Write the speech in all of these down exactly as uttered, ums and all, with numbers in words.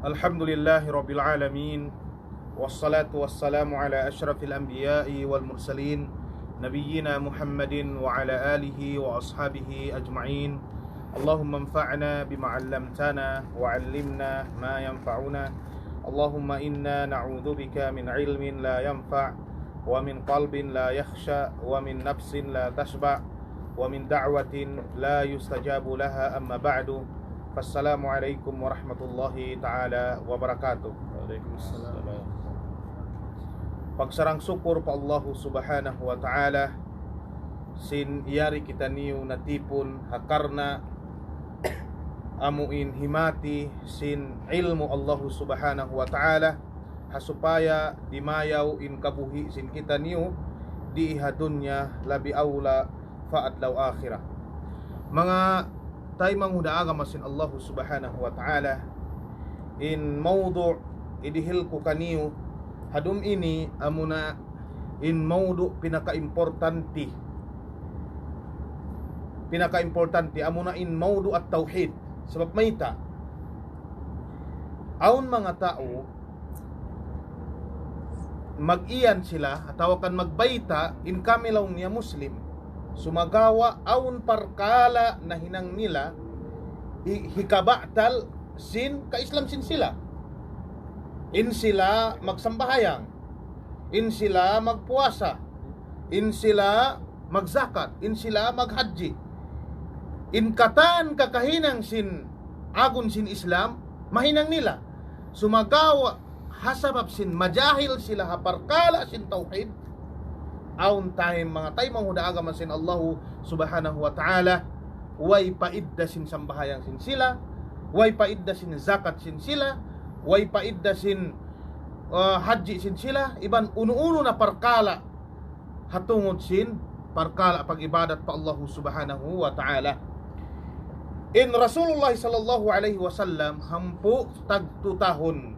الحمد لله رب العالمين، والصلاة والسلام على أشرف الأنبياء والمرسلين، نبينا محمد وعلى آله وأصحابه أجمعين. اللهم انفعنا بما علمتنا وعلمنا ما ينفعنا. اللهم إنا نعوذ بك من علم لا ينفع ومن قلب لا يخشع ومن نفس لا تشبع ومن دعوة لا يستجاب لها، أما بعد، فالسلام عليكم ورحمة الله تعالى وبركاته. Pagsarang-sukul pa Allahu Subhanahu wa Ta'ala, sin yari kitaniyu natipun ha karna' amu in himati sin ilmu' Allahu Subhanahu wa Ta'ala, ha supaya dimayaw in kabuhi' sin kitaniyu di ha dunya, labi awla pa adlaw akhirat. Manga taymanghud ha agama sin Allahu Subhanahu wa Ta'ala, in mawdu' idihil ku kaniyu ha dum ini amuna in mawdu' pinaka-importante. Pinaka-importante amuna in mawdu' at-tawhid. Sabab mayta', awn manga tau mag-iyan sila, atawa kan magbayta', in kami laung niya Muslim. Sumagawa' awn parkala' nahinang nila, hi-, hikabatal sin ka-Islam sin sila. In sila magsambahayang, in sila magpuasa, in sila magzakat, in sila maghajji. In katan kakahinang sin agun sin Islam, mahinang nila. Sumagawa' ha sabab sin majahil sila ha parkala' sin tawhid, awn time manga taymanghud ha agama sin Allahu Subhanahu wa Ta'ala, way paidda sin sambahayang sin sila, way paidda sin zakat sin sila, way paidda sin, uh, hajji sin sila, iban unu-unu na parkala' ha tungud sin parkala' pag-ibadat pa Allahu Subhanahu wa Ta'ala. In Rasulullah sallallahu alayhi wasallam hangpu' tagtu tahun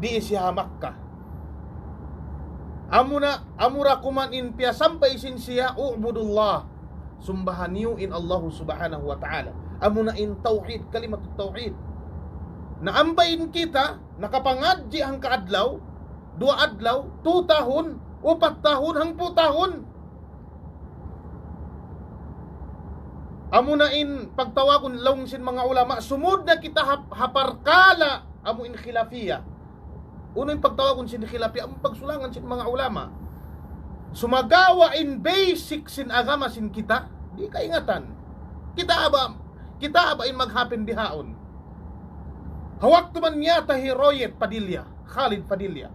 di siya ha Makkah. Amuna, amura kuman in piyasampay sin siya, "U'budullah." Sumbaha niyu in Allahu Subhanahu wa Ta'ala. Amuna in tawhid, kalimat tawhid. Na ampa in kita, nakapangadji' hangka adlaw, duwa adlaw, tu tahun, upat tahun, hangpu' tahun. Amuna in pagtawagun laung sin manga ulama, sumud na kita ha, ha parkala' amu in khilafiyah. Unu in pagtawagun sin khilafiyah, amu pagsulangan sin manga ulama. Sumagawa' in basic sin agama sin kita, di' kaingatan. Kita' ba, kita' ba in maghapin bihaun. Ha waktu man miyatay hi Royet Padilla, Khalid Padilla.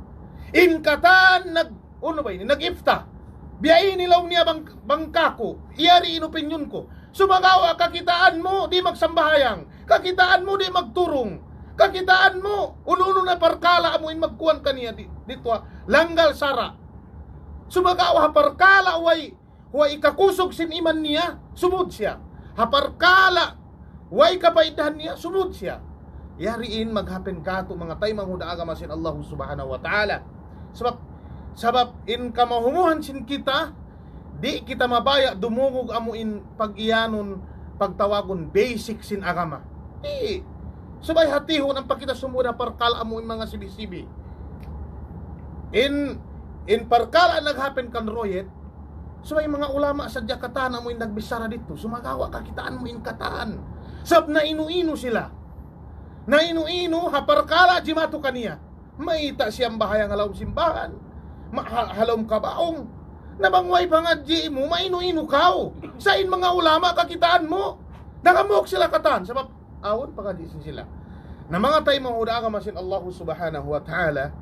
In katan nag-, unu ba ini? Nag-ifta. Biya' ini laung niya bang, bang kāku'. Yari in opinion ku. Sumagawa' kakitaan mu, di' magsambahayang. Kakitaan mu, di' magturung. Kakitaan mu, unu-unu na parkala' amu in magkuan kaniya di, di tuwa. Langgal sara'. Sumagawa' ha parkala' way, way kakusug sin iman niya, sumud siya. Ha parkala' way kapaiddahan niya, sumud siya. Yari in maghapin kātu' manga taymanghud ha agama sin Allahu Subhanahu wa Ta'ala. Sabab, sabab in kamahumuhan sin kita, di' kita mabaya' dumungug amu in pag-iyanun, pagtawagun basic sin agama. Di'. Subay hatihun ampa kita sumud ha parkala' amu in manga sibi-sibi. In, in parkala' naghapin kan Royet, subay manga ulama sadja katan amu in nagbichara didtu, sumagawa' kakitaan mu in katan. Sabab nainu-inu sila. Nainu-inu ha parkala' jimatu kaniya. Mayta' siyambahayang ha lawm simbahan, ma-, ha, ha lawm kabaung. Na bang way pangadji' mu, mainu-inu kaw. Sa' in manga ulama kakitaan mu, nakamuuk sila katan. Sabab awn pangadji' sin sila. Na manga taymanghud ha agama sin Allahu Subhanahu wa Ta'ala,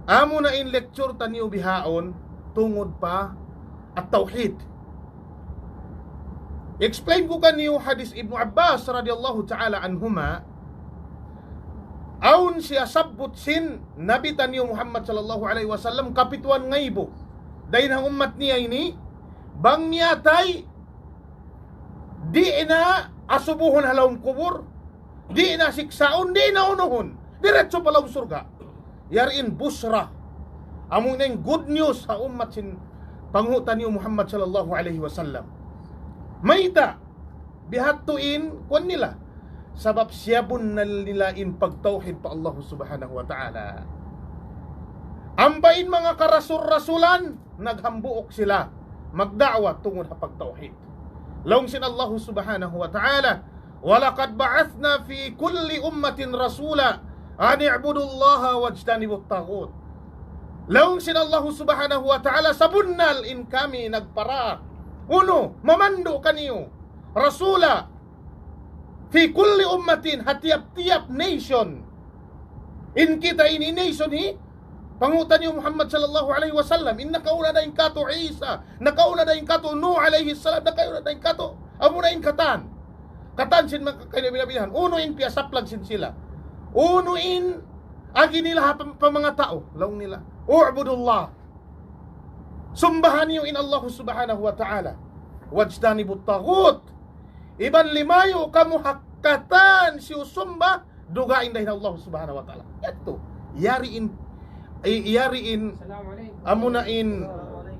amuna in lecture taniyu bihaun tungud pa at-tawhid. Explain ku kaniyu hadith Ibnu Abbas radiyallahu ta'ala anhuma, awn siya sabbut sin Nabi taniyu Muhammad sallallahu alayhi wasallam kapituan ngaibu. Dayn ha ummat niya ini, bang miyatay, di' na asubuhun ha lawm kubul, di' na siksaun, di' na unuhun. Diretso pa lawm surga'. Yari in bushra. Amu na in good news ha ummat sin panghu' taniyu Muhammad sallallahu alayhi wasallam. Mayta', bihadtu in, kuwan nila. Sabab siyabunnal nila in pagtawhid pa Allah Subhanahu wa Ta'ala. Ampa in manga karasul-rasulan, naghambuuk sila magda'wa tungud ha pagtawhid. Laung sin Allah Subhanahu wa Ta'ala, وَلَقَدْ بَعَثْنَا فِي كُلِّ أُمَّةٍ رَسُولًا أَنِ اعْبُدُوا اللَّهَ وَاجْتَنِبُوا الطَّاغُوتَ. Laung sin Allah Subhanahu wa Ta'ala, sabunnal in kami nagpara. Unu, mamandu' kaniyu. Rasula, fi kulli ummatin, ha tiyap-tiyap nation. In kita ini nation hi, panghu' taniyu Muhammad sallallahu alayhi wasallam, in nakauna dayn kātu' Isa, nakauna dayn kātu' Nuh alayhi salam, nakauna dayn kātu', amuna in katan. Katan sin manga kinabilabilahan. Unu in piyasaplag sin sila. Unu in agi nila ha pam-, pa manga tau. Laung nila, اعْبُدُوا اللَّهَ. Sumbaha niyu in Allah Subhanahu wa Ta'ala. وَاجْتَنِبُوا الطَّاغُوتَ. Iban limayu' kamu ha katan siyusumba dugaing dayn Allah Subhanahu wa Ta'ala. Yadtu. Yari in, i-, yari in, amuna in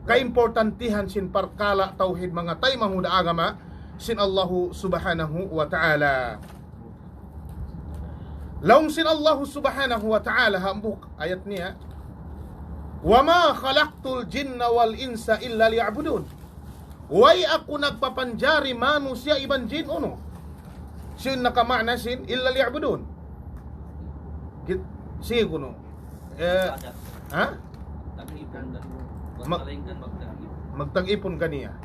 kaimportantihan sin parkala' tawhid manga taymanghud ha agama sin Allah Subhanahu wa Ta'ala. Laung sin Allah Subhanahu wa Ta'ala, hambuuk ayat niya, وَمَا خَلَقْتُ الْجِنَّ وَالْإِنْسَ إِلَّا لِيَعْبُدُونِ. Way aku nagpapanjari manusiya' iban jin unu. Sin nakama'na sin إِلَّا لِيَعْبُدُونِ. Git-, sige kunu'. Eh, ha? Mag-, magtag-ipun kaniya.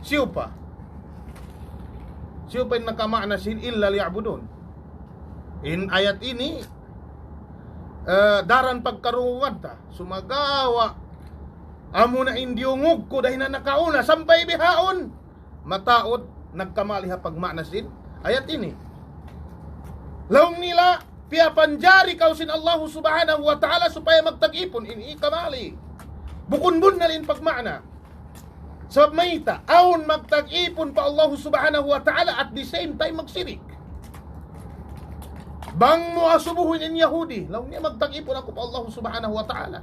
Siyu pa? Siyu pa in nakama'na sin إِلَّا لِيَعْبُدُونِ. In ayat ini, eh, daran pagkarungugan ta. Sumagawa', amuna in diyungug ku dayn ha nakauna sampay bihaun. Mataud, nagkamali ha pagma'na sin ayat ini. Laung nila, piyapanjari kaw sin Allah Subhanahu wa Ta'ala supaya magtag-ipun. Ini kamali. Bukun bunnal in pagma'na. Sabab mayta', awn magtag-ipun pa Allah Subhanahu wa Ta'ala at the same time magsirik. Bang mu asubuhun in Yahudi, laung niya magtag-ipun aku pa Allah Subhanahu wa Ta'ala.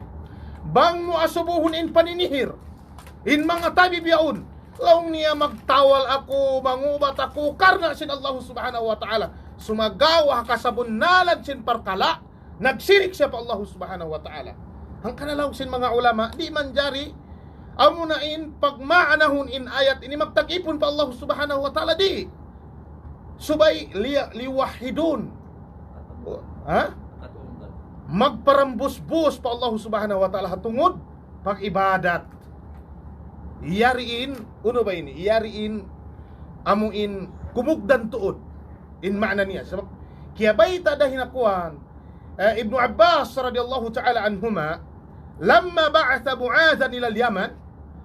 Bang mu asubuhun in paninihir, in manga tabi' biyaun, laung niya magtawal aku, mangubat aku, karna' sin Allah Subhanahu wa Ta'ala. Sumagawa' kasabunnalan sin parkala', nagsirik siya pa Allah Subhanahu wa Ta'ala. Hangkan laung sin manga ulama, di' manjari, amuna in pagma'nahun in ayat ini magtag-ipun pa Allah Subhanahu wa Ta'ala, di'. Subay liya-, لِيُوَحِّدُونِ. Ha? Magparambusbus pa Allah Subhanahu wa Ta'ala ha tungud pag-ibadat. Yari in, unu ba ini? Yari in, amu in kumugdan tuud. In ma'na niya. Sabab, kiyabayta' da hinakuan, eh, Ibnu Abbas radiyallahu ta'ala anhuma, لَمَّا بَعَثَ مُعَاذًا إِلَى الْيَمَنِ,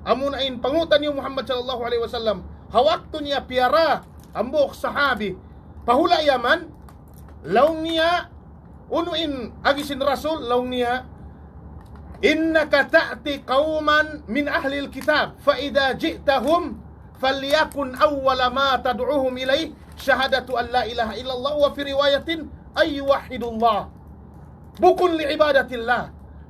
amuna in panghu' taniyu Muhammad sallallahu alayhi wasallam, ha waktu niya piyara, hambuuk sahabi, pa hula' Yaman, laung niya, unu in agi sin Rasul, laung niya, إِنَّكَ تَأْتِي قَوْمًا مِنْ أَهْلِ الْكِتَابِ فَإِذَا جِئْتَهُمْ فَلْيَكُنْ أَوَّلَ مَا تَدْعُوهُمْ إِلَيْهِ شَهَادَةُ أَنْ لَا إِلَهَ إِلَّا اللَّهُ وَفِي رِوَايَةٍ أَنْ يُوَحِّدُوا اللَّهَ. Bukun لِعِبَادَةِ اللَّهِ.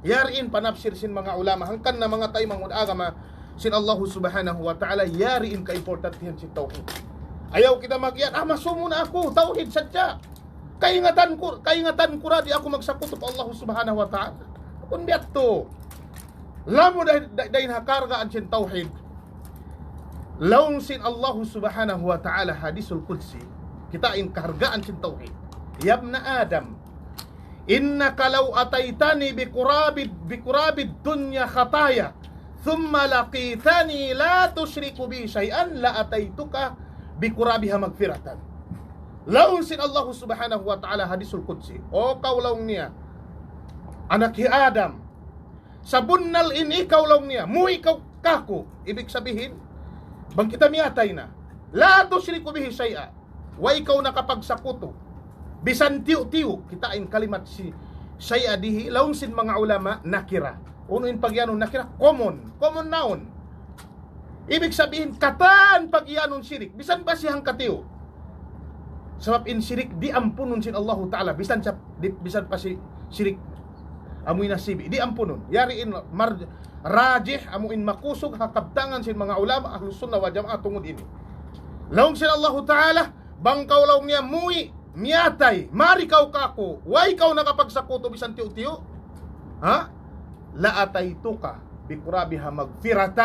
Yari in panapsir sin manga ulama, hangkan na manga taymanghud agama sin Allah Subhanahu wa Ta'ala, yari in kaimportantihan sin tawhid. Ayaw kita mag-iyan, ah, masumu na aku, tawhid sadja. Kaingatan ku, kaingatan ku ra di' aku magsakutu pa Allah Subhanahu wa Ta'ala. Kun biya' tu. Lamu dayn, dayn, dayn ha kargaan sin tawhid. Laung sin Allah Subhanahu wa Ta'ala hadisul qudsi. Kita' in kargaan sin tawhid. يَا ابْنَ آدَمَ إِنَّكَ لَوْ أَتَيْتَنِي بِقُرَابِ، بِقُرَابِ الدُّنْيَا خَطَايَا ثُمَّ لَقِيتَنِي لَا تُشْرِكُ بِي شَيْئًا لَأَتَيْتُكَ بِقُرَابِهَا مَغْفِرَةً. Laung sin Allah Subhanahu wa Ta'ala hadisul qudsi. O kaw laung niya, anak hi Adam, sabunnal in ikaw laung niya, muwi' kaw kāku', ibig sabihin, bang kita miyatay na, لَا تُشْرِكُ بِي شَيْئًا. Way kaw nakapagsakutu. Bisan tiyu'-tiyu', kita' in kalimat si, shay'a dihi, laung sin manga ulama, nakira. Unu in pagiyanun nakira? Common. Common noun. Ibig sabihin, katan pagiyanun shirik. Bisan pa siya hangkatiyu'. Sabab in shirik, di' ampunun sin Allahu Ta'ala. Bisan sa, di, bisan pa si shirik. Amu in nasibi. Di' ampunun. Yari in mar-, rajih, amu in makusug, ha kabtangan sin manga ulama, Ahlus Sunnah wal Jamaah tungud ini. Laung sin Allahu Ta'ala, bang kaw laung niya muwi', miyatay, mari kaw kāku', way kaw nakapagsakutu bisan tiyu'-tiyu'. Ha? لأتيتك بقرابها مغفرة.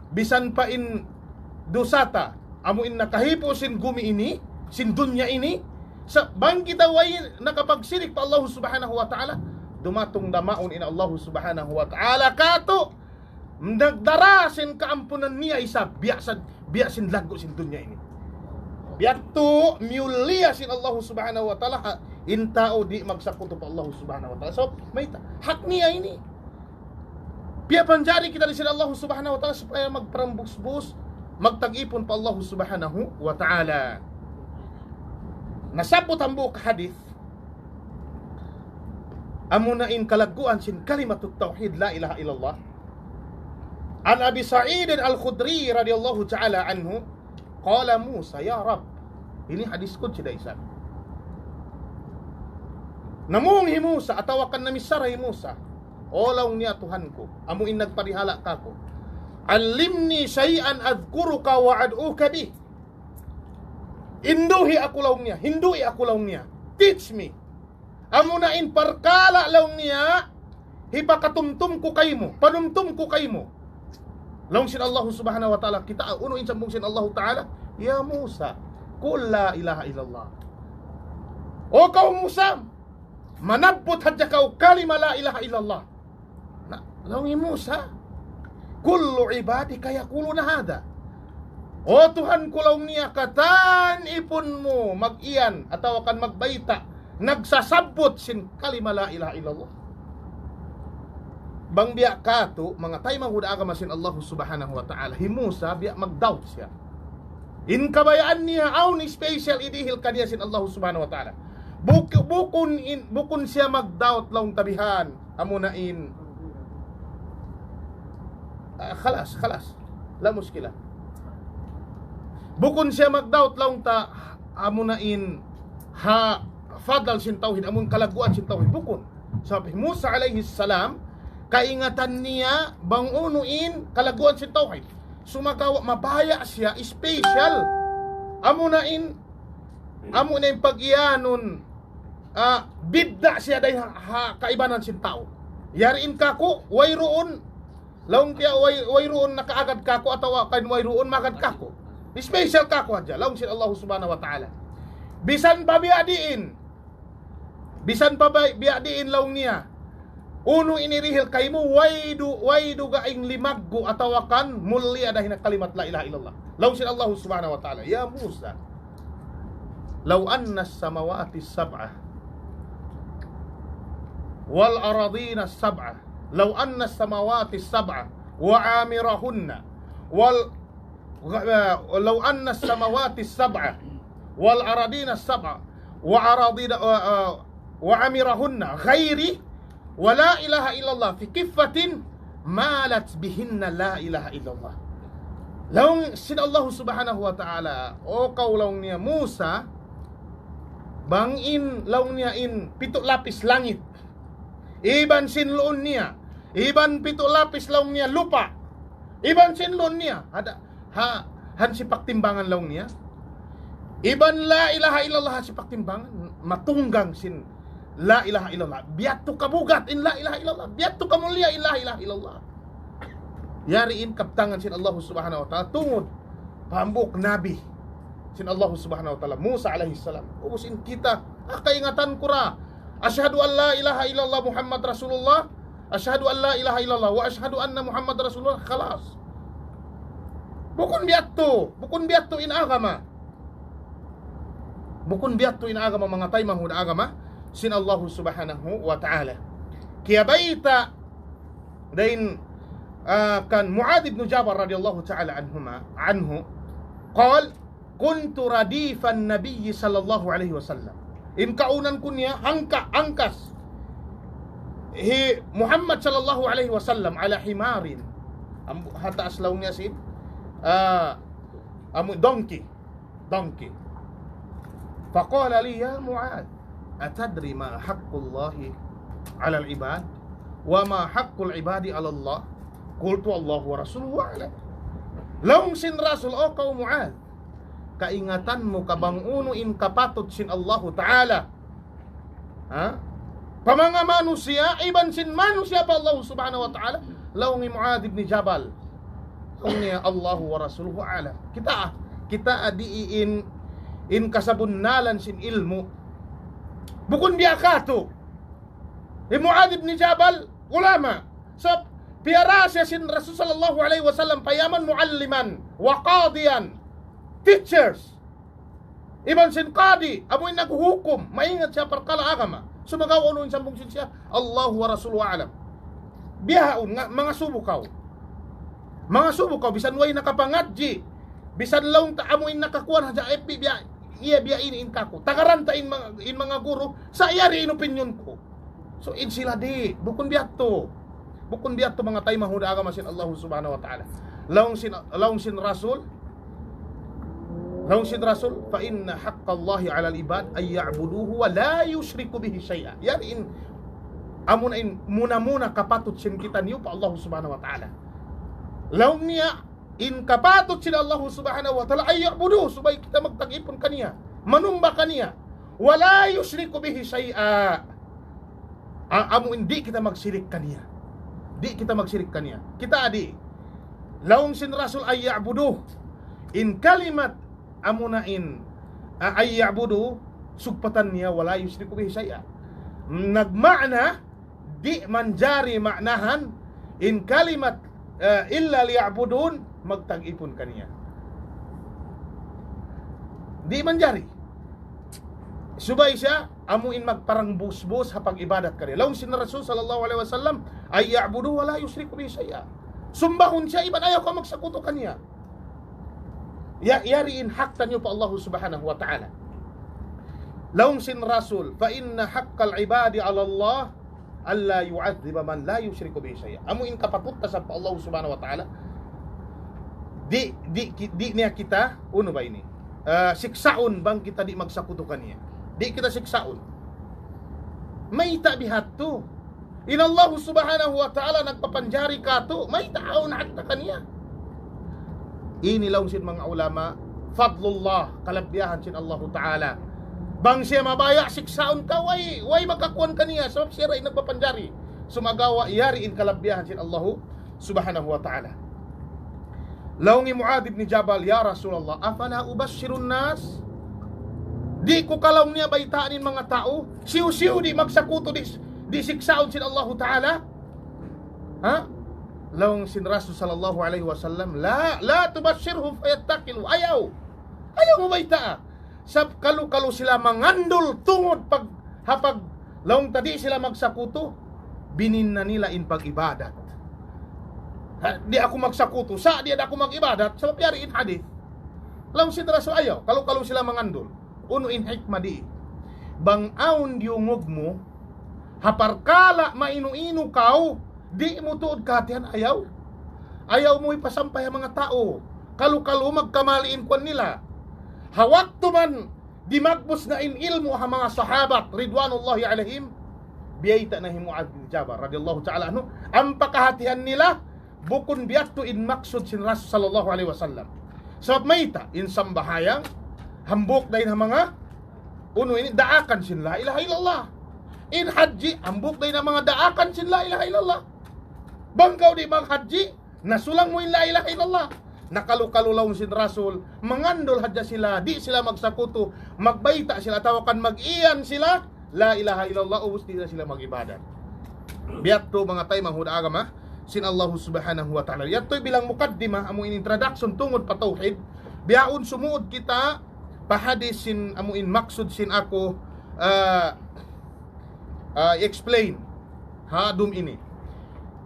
Bisan pa in dusa ta, amu in nakahipu' sin gumi ini, sin dunya ini, sa' bang kita way nakapagsirik pa Allah Subhanahu wa Ta'ala, dumatung da mawn in Allah Subhanahu wa Ta'ala kātu', nagdara sin kaampunan niya isab, biya' sa, biya' sin laggu' sin dunya ini. Biya' tu miyulliya sin Allah Subhanahu wa Ta'ala, ha, in tau di' magsakutu pa Allah Subhanahu wa Ta'ala. So, mayta', hak niya ini. Piyapanjari kita dayn sin Allah Subhanahu wa Ta'ala supaya magparambusbus, magtag-ipun pa Allah Subhanahu wa Ta'ala. Nasabbut hambuuk hadith, amuna in kalagguan sin kalimatut tawhid, la ilaha illallah. عن أبي سعيد الخدري رضي الله تعالى عنه قال موسى يا رب. Ini hadith qudsi da isab. Namung hi Musa, atawa kan namichara hi Musa, "O laung niya Tuhan ku, amu in nagparihala' kāku', علمني شيئا أذكرك وأدعوك به." Hindu'i aku laung niya, hindu'i aku laung niya. Teach me. Amuna in parkala' laung niya, hipakatumtum ku kaymu, panumtum ku kaymu. Laung sin Allah Subhanahu wa Ta'ala, kita' unu in sambung sin Allah Ta'ala, يا موسى قل لا إله إلا الله. O kaw Musa, manabbut hadja kaw kalima la ilaha illallah. Na, laung hi Musa, كل عبادك يقولون هذا. O Tuhan ku laung niya, katan ipun mu mag-iyan atawa kan magbayta', nagsasabbut sin kalima la ilaha illallah. Bang biya' katu', manga taymanghud agama sin Allah Subhanahu wa Ta'ala, hi Musa biya' mag-doubt siya. In kabayaan niya, awn special idihil kaniya sin Allah Subhanahu wa Ta'ala. Buk-, bukun in, bukun siya mag-doubt laung ta bihan. Amuna in. Ah, khalas, khalas. La mushkila. Bukun siya mag-doubt laung ta, amuna in ha fadl sin tawhid, amun kalagguan sin tawhid. Bukun. Sabab hi Musa alayhi salam, kaingatan niya bang unu in kalagguan sin tawhid. Sumagawa' mabaya' siya special. Amuna in, amuna in pag-iyanun, ah, bidda' siya dayn ha, ha kaibanan sin tau. Yari in kāku', wayruun, laung niya way, wayruun nakaagad kāku' atawa kan wayruun magad kāku'. Special kāku' hadja, laung sin Allah Subhanahu wa Ta'ala. Bisan pa biya' diin, bisan pa bay-, biya' diin laung niya, unu in idihil kaymu, way du-, way dugaing limaggu' atawa kan mulliya dayn ha kalimat la ilaha illallah. Laung sin Allah Subhanahu wa Ta'ala, يا موسى لو أن السماوات السبع والأرضين السبع، لو أن السماوات السبع وعامرهن وال-، لو أن السماوات السبع والأرضين السبع وأراضين، و، و، وعمرهن غيري ولا إله إلا الله في كفة مالت بهن لا إله إلا الله. Laung sin Allah Subhanahu wa Ta'ala, o kaw laung niya Musa, bang in laung niya in pitu' lapis langit, iban sin luun niya, iban pitu' lapis laung niya lupa', iban sin luun niya, ada, ha, ha sipak timbangan laung niya. Iban la ilaha illallah ha sipak timbangan, matunggang sin la ilaha illallah. Biya' tu kabugat in la ilaha illallah. Biya' tu kamulliya in la ilaha illallah. Yari in kabtangan sin Allah Subhanahu wa Ta'ala tungud pa hambuuk nabi sin Allah Subhanahu wa Ta'ala, Musa alayhi salam. Ubus in kita, ah, kaingatan ku ra, أشهد أن لا إله إلا الله محمد رسول الله، أشهد أن لا إله إلا الله وأشهد أن محمد رسول الله. Khalas. Bukun biya' tu, bukun biya' tu in agama. Bukun biya' tu in agama, manga taymanghud agama sin Allah Subhanahu wa Ta'ala. Kiyabayta' dayn, ah, kan Muadh ibn Jabal radiyallahu ta'ala anhuma, anhu, قال: كنت رديف النبي صلى الله عليه وسلم. In kaunan ku niya, hangka, angkas. Hi Muhammad sallallahu alayhi wasallam على حمار. Am-, ha taas laung niya sin, ah, amu, donkey. Donkey. فقال لي: يا معاذ، أتدري ما حق الله على العباد؟ وما حق العباد على الله؟ قلت: الله ورسوله أعلم. Laung sin Rasul, "O kaw Muadh, kaingatan mu ka bang unu in kapatut sin Allahu Ta'ala. Ha? Pa manga manusiya', iban sin manusiya' pa Allah Subhanahu wa Ta'ala, laung hi Muadh ibn Jabal. Laung niya, "Allahu wa rasuluhu a'lam." Kita, kita di in, in kasabunnalan sin ilmu'. Bukun biya' katu'. Hi Muadh ibn Jabal, ulama. Sa' piyara siya sin Rasul sallallahu alayhi wasallam, pa Yaman mualliman, wa qadiyan, teachers. Iban sin qadi, amu in naghuhukum, maingat siya parkala' agama. Sumagawa' unu in sambung sin siya, "Allahu wa rasuluhu a'lam." Bihaun, nga, mangasubu kaw. Mangasubu kaw, bisan way nakapangadji', bisan laung ta amu in nakakuan hadja F B, biya', iya biya' ini in kaku'. Tagaran ta in manga, in manga guru, sa' yari in opinion ku. So, in sila di', bukun biya' tu. Bukun biya' tu manga taymanghud ha agama sin Allah Subhanahu wa Ta'ala. Laung sin, laung sin Rasul, laung sin Rasul, "Fa inna haqqallahi 'alal ibad an ya'buduhu wa la yushriku bihi shay'a." Yari in, amuna in, muna-muna kapatut sin kitaniyu pa Allah Subhanahu wa Ta'ala. Laung niya, in kapatut sin Allah Subhanahu wa Ta'ala, an ya'buduhu, subay kita magtag-ipun kaniya, manumba kaniya. "Wa la yushriku bihi shay'a." A-, amu in di' kita magsirik kaniya. Di' kita magsirik kaniya. Kita di'. Laung sin Rasul an ya'buduhu. In kalimat amuna in, a-, an ya'buduhu, sugpatan niya wa la yushriku bihi shay'a. Nagma'na, di' manjari ma'nahan, in kalimat, eh, illa liya'budun, magtag-ipun kaniya. Di' manjari. Subay siya, amu in magparang busbus ha pag-ibadat kaniya. Laung sin Rasul sallallahu alayhi wasallam, an ya'buduhu wa la yushriku bihi shay'a. Sumbahun siya, iban ayaw kaw magsakutu kaniya. Ya, yari in hak taniyu pa Allah Subhanahu wa Ta'ala. Laung sin Rasul, "Fa inna haqqal ibadi 'ala Allah alla yu'adhdhiba man la yushriku bihi shay'a." Amu in kapatut ta sa pa Allah Subhanahu wa Ta'ala. Di', di', di' niya kita, unu ba ini? Ah, siksaun bang kita di' magsakutu kaniya. Di' kita siksaun. Mayta' biya' hādtu? In Allah Subhanahu wa Ta'ala nagpapanjari katu', mayta' awn hak ta kaniya? Ini laung sin manga ulama, fadlullah, kalabihan sin Allahu Ta'ala. Bang siya mabaya', siksaun ka, way, way makakuan kaniya, sabab siya ra in nagpapanjari. Sumagawa', yari in kalabihan sin Allahu Subhanahu wa Ta'ala. Laung hi Muadh ibn Jabal, "Ya Rasulullah, afala ubashshirun nas?" Di' ku ka laung niya baytaan in manga tau, siyu-siyu di' magsakutu di', di' siksaun sin Allahu Ta'ala? Ha? Laung sin Rasul sallallahu alayhi wasallam, "La, la tubashshirhum fayattakilu." Ayaw. Ayaw mu baytaa. Sab kalu-kalu sila mangandul tungud pag, ha pag, laung ta di' sila magsakutu, binin na nila in pag-ibadat. Ha, di' aku magsakutu, sa' di' aku mag-ibadat, sabab yari in hadith. Laung sin Rasul ayaw, kalu-kalu sila mangandul. Unu in hikmah di'? Bang awn diyungug mu, ha parkala' mainu-inu kaw, di' mu tuud kahatihan ayaw. Ayaw mu ipasampay ha manga tau. Kalu-kalu magkamali in kuwan nila. Ha waktu man dimagbus na in ilmu' ha manga sahabat, ridwanullahi alayhim, biyayta' na hi Muadh bin Jabal, radiyallahu ta'ala anhu, ampa kahatihan nila, bukun biya' hādtu in maksud sin Rasul sallallahu alayhi wasallam. Sabab mayta', in sambahayang, hambuuk dayn ha manga, unu ini, daakan sin la ilaha illallah. In hajji, hambuuk dayn ha manga daakan sin la ilaha illallah. Bang kaw di' maghajji, nasulang mu in la ilaha illallah. Na kalu-kalu laung sin Rasul, mangandul hadja sila, di' sila magsakutu, magbayta' sila, atawa kan mag-iyan sila, la ilaha illallah, ubus di' na sila mag-ibadat. Biya' hādtu manga taymanghud ha agama sin Allah Subhanahu wa Ta'ala. Yadtu bilang mukaddimah, amu in introduction tungud pa tawhid. Bihaun sumuud kita pa hadith sin amu in maksud sin aku, ah, ah, explain ha dum ini.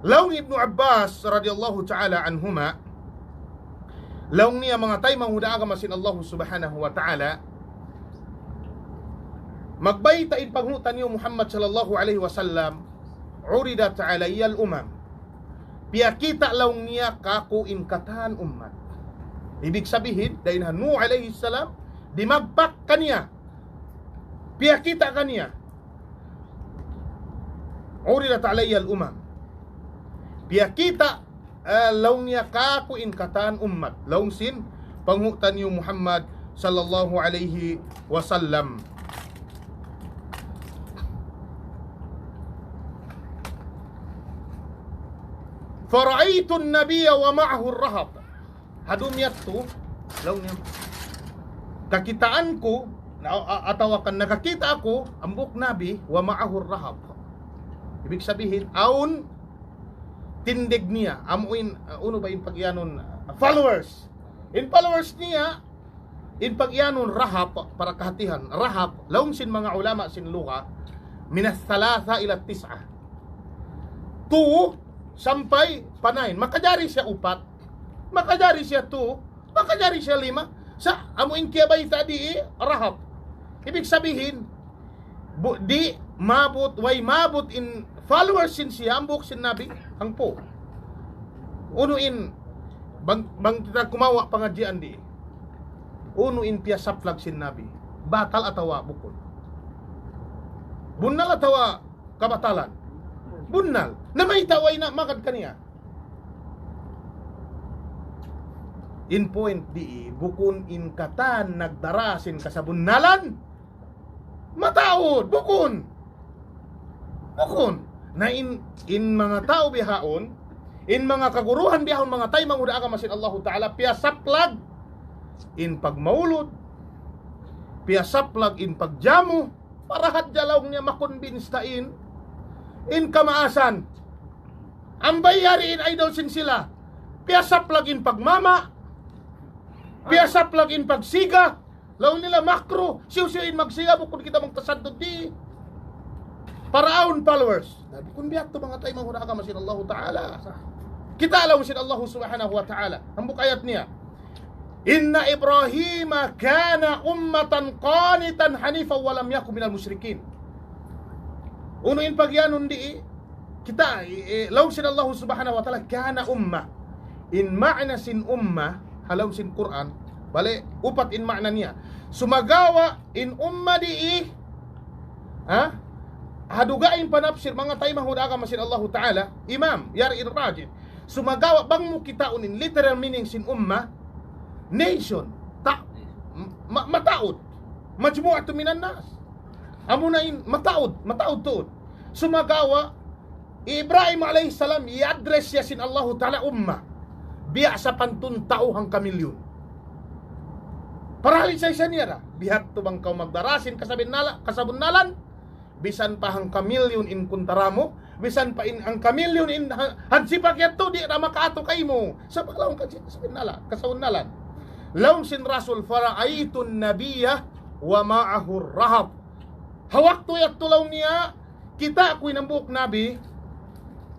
Laung Ibnu Abbas radiyallahu ta'ala anhuma, laung niya manga taymanghud ha agama sin Allah Subhanahu wa Ta'ala, magbayta' in panghu' taniyu Muhammad sallallahu alayhi wasallam, "Uridat alayya al-umam." Piyakita' laung niya kāku' in katan ummat. Ibig sabihin, dayn ha Nuh alayhi salam, dimagpak kaniya. Piyakita' kaniya. "Uridat alayya al-umam." Piyakita', eh, laung niya kāku' in katan ummat. Laung sin panghu' taniyu Muhammad sallallahu alayhi wasallam. فرأيت النبي ومعه الرهط. Ha dum yadtu, laung niya, kakitaan ku, na, a-, atawa kan nakakita' aku, hambuuk Nabi, ومعه الرهط. Ibig sabihin, awn tindig niya, amu in, uh, unu ba in pagiyanun, uh, followers. In followers niya, in pagiyanun rahab, para kahatihan, rahab, laung sin manga ulama sin lugha, من الثلاثة إلى التسعة. Two sampay pa nine. Makajari siya upat. Makajari siya two. Makajari siya lima. Sa' amu in kiyabayta' di rahab. Ibig sabihin, bu-, di' maabut, way maabut in followers sin siya, hambuuk sin Nabi, hangpu'. Unu in, bang, bang kita kumawa' pangadjian di. Unu in piyasaplag sin Nabi. Batal atawa bukun. Bunnal atawa kabatalan. Bunnal. Na mayta' way na magad kaniya. In point di, bukun in katan nagdara sin kasabunnalan. Mataud, bukun. Bukun. Na in, in manga tau bihaun, in manga kaguruhan bihaun, manga taymanghud ha agama sin Allahu Ta'ala, piyasaplag in pagmaulud, piyasaplag in pagjamu, para hadja laung niya makonbins ta in, in kamaasan. Ambay yari in idol sin sila. Piyasaplag in pagmama, piyasaplag in pagsiga, laung nila makruh, siyu-siyu in magsiga, bukun kita magtasaddud di. Para awn followers. Na, bukun biya' tu manga taymanghud ha agama sin Allahu Ta'ala. Kita' laung sin Allahu Subhanahu wa Ta'ala. Hambuuk ayat niya. إن إبراهيم كان أمة قانتا حنيفا ولم يك من المشركين. Unu in pagiyanun di, kita', eh, laung sin Allahu Subhanahu wa Ta'ala, كان أمة. In ma'na sin umma, ha lawm sin Qur'an, bali, upat in ma'na niya. Sumagawa', in umma di, ha? Ha dugaing panapsir, manga taymanghud ha agama sin Allahu Ta'ala, imam, yari in rajih. Sumagawa', bang mu kitaun in literal meaning sin umma, nation, ta-, ma-, mataud. مجموعة من الناس. Amuna in, mataud, mataud tuud. Sumagawa', Ibrahim alayhi salam, i-address siya sin Allahu Ta'ala umma. Biya' sapantun tau hangka milyun. Parahal isa-isa niya da. Biya' tu bang kaw magdara sin kasabinnala-, kasabunnalan, bisan pa hangka milyun in kuntara mu, bisan pa in hangka milyun in ha-, hansipak yadtu, di' da makaatu kaymu. Sa' pa laung ka sin kasabinnala-, kasabunnalan. Laung sin Rasul, فرأيت النبي ومعه الرهط. Ha waktu yadtu laung niya, kita' ku in hambuuk nabi,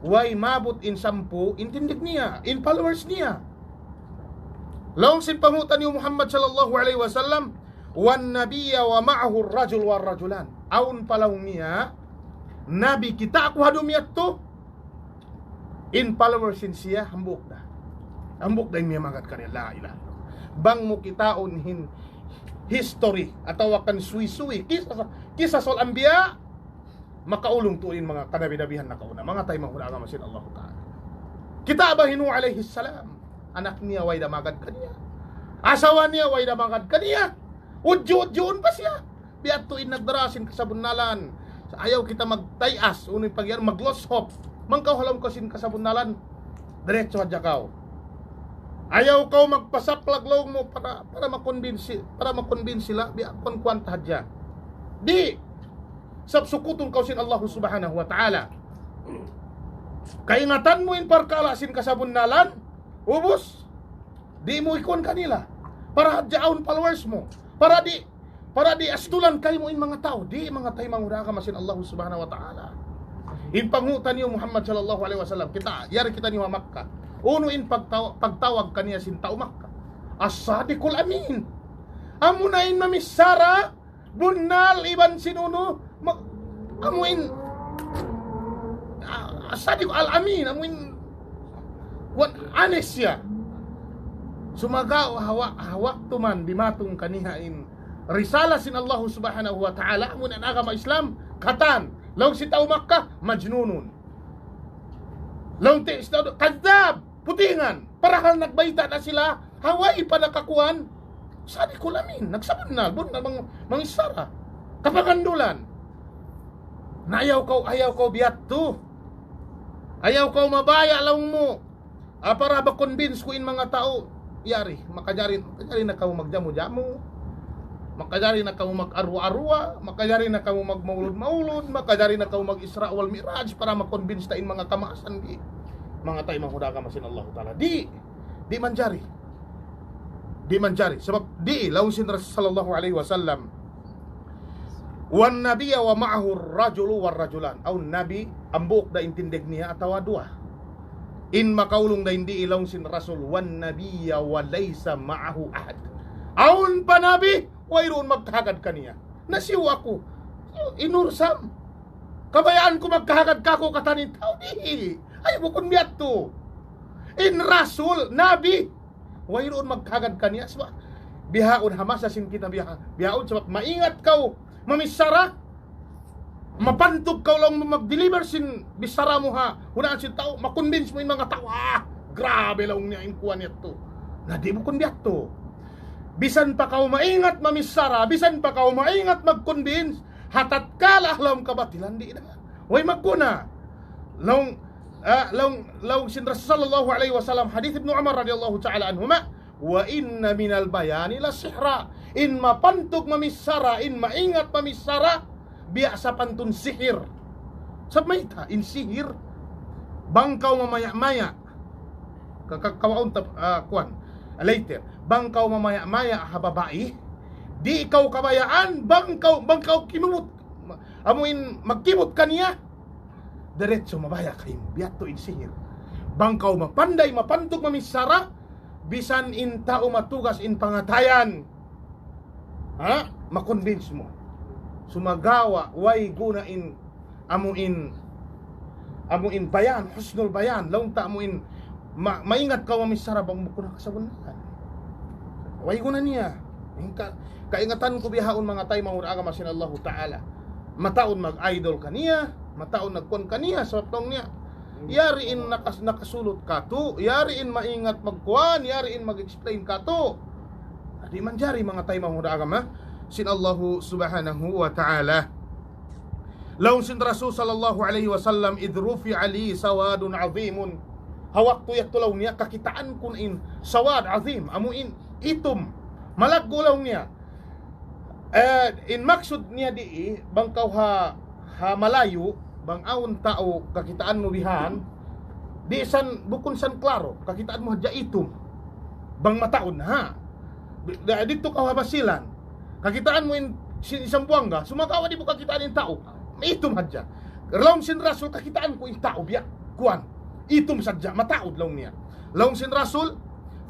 way maabut in sampū', in tindig niya, in followers niya. Laung sin panghu' taniyu Muhammad sallallahu alayhi wasallam, والنبي ومعه الرجل والرجلان. Awn pa laung niya, nabi kita' ku ha dunya yadtu, in followers sin siya, hambuuk da. Hambuuk da in miyamagad kaniya, la ilaha illallah. Bang mu kitaun in history, atawa kan suwi-suwi, kisah, kisah sin anbiya, makaulung tuud in manga kanabi-nabihan nakauna, manga taymanghud ha agama sin Allahu Ta'ala. Kita' ba hi Nuh alayhi salam, anak niya way da magad kaniya. Asawa niya way da magad kaniya. Udju-udjuun pa siya. Biya' tu in nagdara sin kasabunnalan. Sa' ayaw kita magtayas, unu in pagiyan, mag-lose hope. Bang kaw ha lawm kaw sin kasabunnalan, diretso hadja kaw. Ayaw kaw magpasaplag laung mu para, para makonbinsi, para makonbinsi la, biya' kuwan-kuwan ta hadja. Di', sabab sukutun kaw sin Allahu Subhanahu wa Ta'ala. Kaingatan mu in parkala' sin kasabunnalan, ubus. Di' mu ikuwan kanila. Para hadja awn followers mu. Para di', para di' astulan kaymu in manga tau. Di', manga taymanghud ha agama sin Allahu Subhanahu wa Ta'ala. In panghu' taniyu Muhammad sallallahu alayhi wasallam. Kita', yari kitaniyu ha Makkah. Unu in pagtaw-, pagtawag kaniya sin tau Makkah? الصادق الأمين. Amuna in mamichara bunnal iban sin unu, ma-, amu in, ah, الصادق الأمين, amu in, kuwan, honest siya. Sumagawa' ha wa-, ha waktu man dimatung kaniya in risala sin Allahu Subhanahu wa Ta'ala, amu in agama Islam, katan, laung sin tau Makkah, majnunun. Laung sin tau, kadhab, putingan, parahal nagbayta' na sila, ha way pa nakakuwan, Sadiqul Amin, nagsabunnal, bunnal mang-, mangisara. Kapangandulan. Na ayaw kaw, ayaw kaw biyadtu. Ayaw kaw mabaya' laung mu. Ah, para ba-convince ku in manga tau. Yari, makajari, makajari na kamu magjamu-jamu. Makajari na kamu mag-arwa-arwa. Makajari na kamu magmaulud-maulud. Makajari na kamu mag-Isra wal Mi'raj para ma-convince ta in manga kamaasan di'. Manga taymanghud ha agama sin Allahu Ta'ala. Di', di' manjari. Di' manjari. Sabab di' laung sin Rasul sallallahu alayhi wasallam. والنبي ومعه الرجل والرجلان. Awn Nabi, hambuuk da in tindug niya atawa duwa. In makaulung da in di' laung sin Rasul, والنبي وليس معه أحد. Awn pa Nabi, wayruun magkahagad kaniya. Nasiyu aku. Inur sam. Kabayaan ku magkahagad kaku' katan in tau di'. Ay, bukun biyadtu. In Rasul, Nabi, wayruun magkahagad kaniya. Sabab, bihaun ha masa sin kita biha-, bihaun sabab maingat kaw mamichara, mapantug kaw laung mu mag-deliver sin bichara mu ha hunaan sin tau, ma-convince mu in manga tau, ah, grabe laung niya in kuwan yadtu. Na di' bukun biyadtu. Bisan pa kaw maingat mamichara, bisan pa kaw maingat mag-convince, ha tatkala ha lawm kabatilan di' na. Way magguna. Laung, ah, laung, laung sin Rasul sallallahu alayhi wasallam, hadith Ibnu Umar radiyallahu ta'ala anhuma, وإن من البيان لسحرا. In mapantug mamichara, in maingat mamichara, biya' sapantun sihir. Sabab mayta', in sihir, bang kaw mamaya'-maya', ka-, ka-, kawaun ta-, ah, kuwan, later, bang kaw mamaya'-maya' ha babai, di' kaw kabayaan, bang kaw, bang kaw kimubut, amu in magkibut kaniya, diretso mabaya' kaymu, biyadtu in sihir. Bang kaw mapanday, mapantug mamichara, bisan in tau matugas in pangatayan. Ha? Ma-convince mu. Sumagawa', way guna in, amu in, amu in bayan, husnul bayan, laung ta amu in, ma-, maingat kaw mamichara bang bukun ha kasabunnalan. Way guna niya. In ka-, kaingatan ku bihaun manga taymanghud ha agama sin Allahu Ta'ala. Mataud mag-idol kaniya, mataud nagkuwan kaniya, sabab laung niya. Yari in nakas-, nakasulut katu', yari in maingat magkuwan, yari in mag-explain katu'. Di' manjari manga taymanghud ha agama sin Allahu Subhanahu wa Ta'ala. Laung sin Rasul sallallahu alayhi wasallam, إذ رفع لي سواد عظيم. Ha waktu yadtu laung niya, kakitaan ku na in sawad azim, amu in itum. Malaggu' laung niya. Eh, in maksud niya di, bang kaw ha, ha malayu', bang awn tau kakitaan mu bihan, di' san, bukun san klaro, kakitaan mu hadja itum. Bang mataud na, ha? Di-, di-, didtu kaw ha Basilan, kakitaan mu in, sin Zamboanga, sumagawa' di' mu kakitaan in tau, itum hadja. Laung sin Rasul, kakitaan ku in tau, biya', kuwan, itum sadja, mataud laung niya. Laung sin Rasul,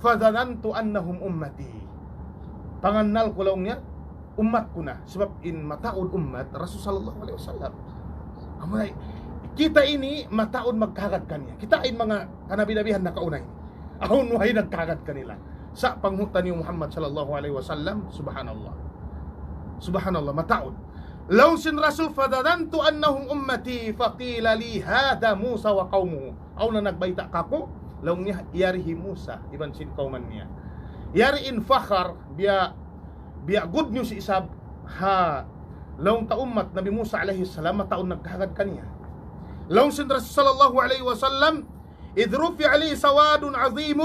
فظننت أنهم أمتي. Pangannal ku laung niya, ummat ku na. Sabab in mataud ummat, Rasul sallallahu alayhi wasallam. Amuna, kita ini mataud magkahagad kaniya. Kita in manga kanabi-nabihan nakauna ini. Awn way nagkahagad kanila. Sa' panghu' taniyu Muhammad sallallahu alayhi wasallam, subhanallah. Subhanallah, mataud. Laung sin Rasul, فظننت أنهم أمتي، فقيل لي هذا موسى وقومه. Awn na nagbayta' kaku', laung niya, yari hi Musa, iban sin kawman niya. Yari in fakhar, biya', biya' good news isab, ha, laung ta ummat Nabi Musa alayhi salam, mataud nagkahagad kaniya. Laung sin Rasul sallallahu alayhi wasallam, إذ رفع لي سواد عظيم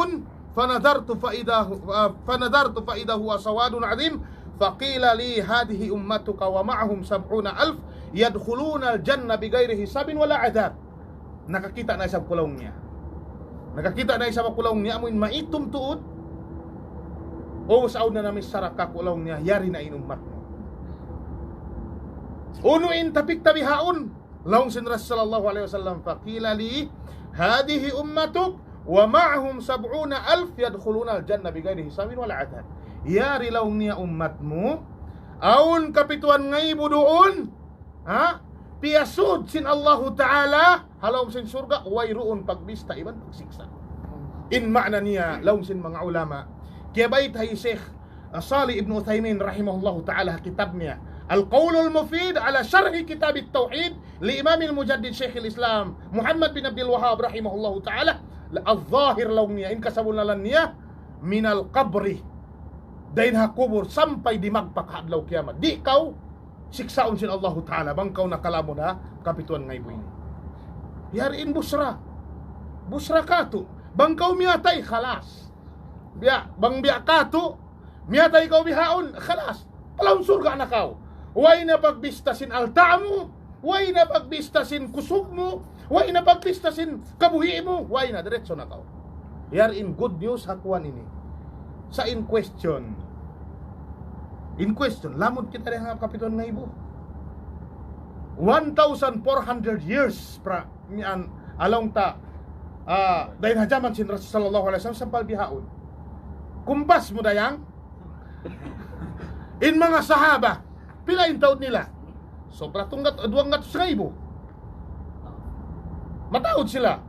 فنظرت فإذا هو، فنظرت فإذا هو سواد عظيم فقيل لي هذه أمتك ومعهم سبعون ألف يدخلون الجنة بغير حساب ولا عذاب. Nakakita' na isab ku laung niya. Nakakita' na isab ku laung niya, amu in maitum tuud. O, sa' awn na namichara kaku' laung niya, yari na in ummat mu. Unu in tapik ta bihaun? Laung sin Rasul sallallahu alayhi wasallam, فقيل لي هذه أمتك ومعهم سبعون ألف يدخلون الجنة بغير حساب ولا عذاب. Yari laung niya ummat mu, awn kapituan ngaibu duun, ha? Piyasud sin Allahu Ta'ala, ha lawm sin surga', wayruun pagbista iban pagsiksa'. In ma'na niya, laung sin manga ulama, kiyabayta' hi Sheikh Salih ibn Uthaymin rahimahullahu ta'ala ha kitab niya, القول المفيد على شرح كتاب التوحيد للإمام المجدد شيخ الإسلام محمد بن عبد الوهاب رحمه الله تعالى, الظاهر laung niya, in kasabunnalan niya, من القبر. dayn ha kubul sampay dimagpak ha adlaw kiyamat. Di' kaw siksaun sin Allahu Ta'ala bang kaw nakalamud ha kapituan ngaibu ini. Yari in busra. Busra katu'. Bang kaw miyatay, khalas. Biya', bang biya' katu', miyatay kaw bihaun, khalas. Palaun surga' na kaw. Way na pagbista sin alta' mu, way na pagbista sin kusug mu, way na pagbista sin kabuhi' mu, way na, diretso na kaw. Yari in good news ha kuwan ini. Sa' in question, in question, lamud kita dayn ha kapituan ngaibu. One thousand four hundred years pra, miyan, along ta, ah, dayn ha jaman sin Rasul sallallahu alayhi wasallam sampay bihaun. Kumpas mu dayang, in manga sahaba, pila in taud nila? Sobra tunggat, duwanggatus ngaibu. Mataud sila.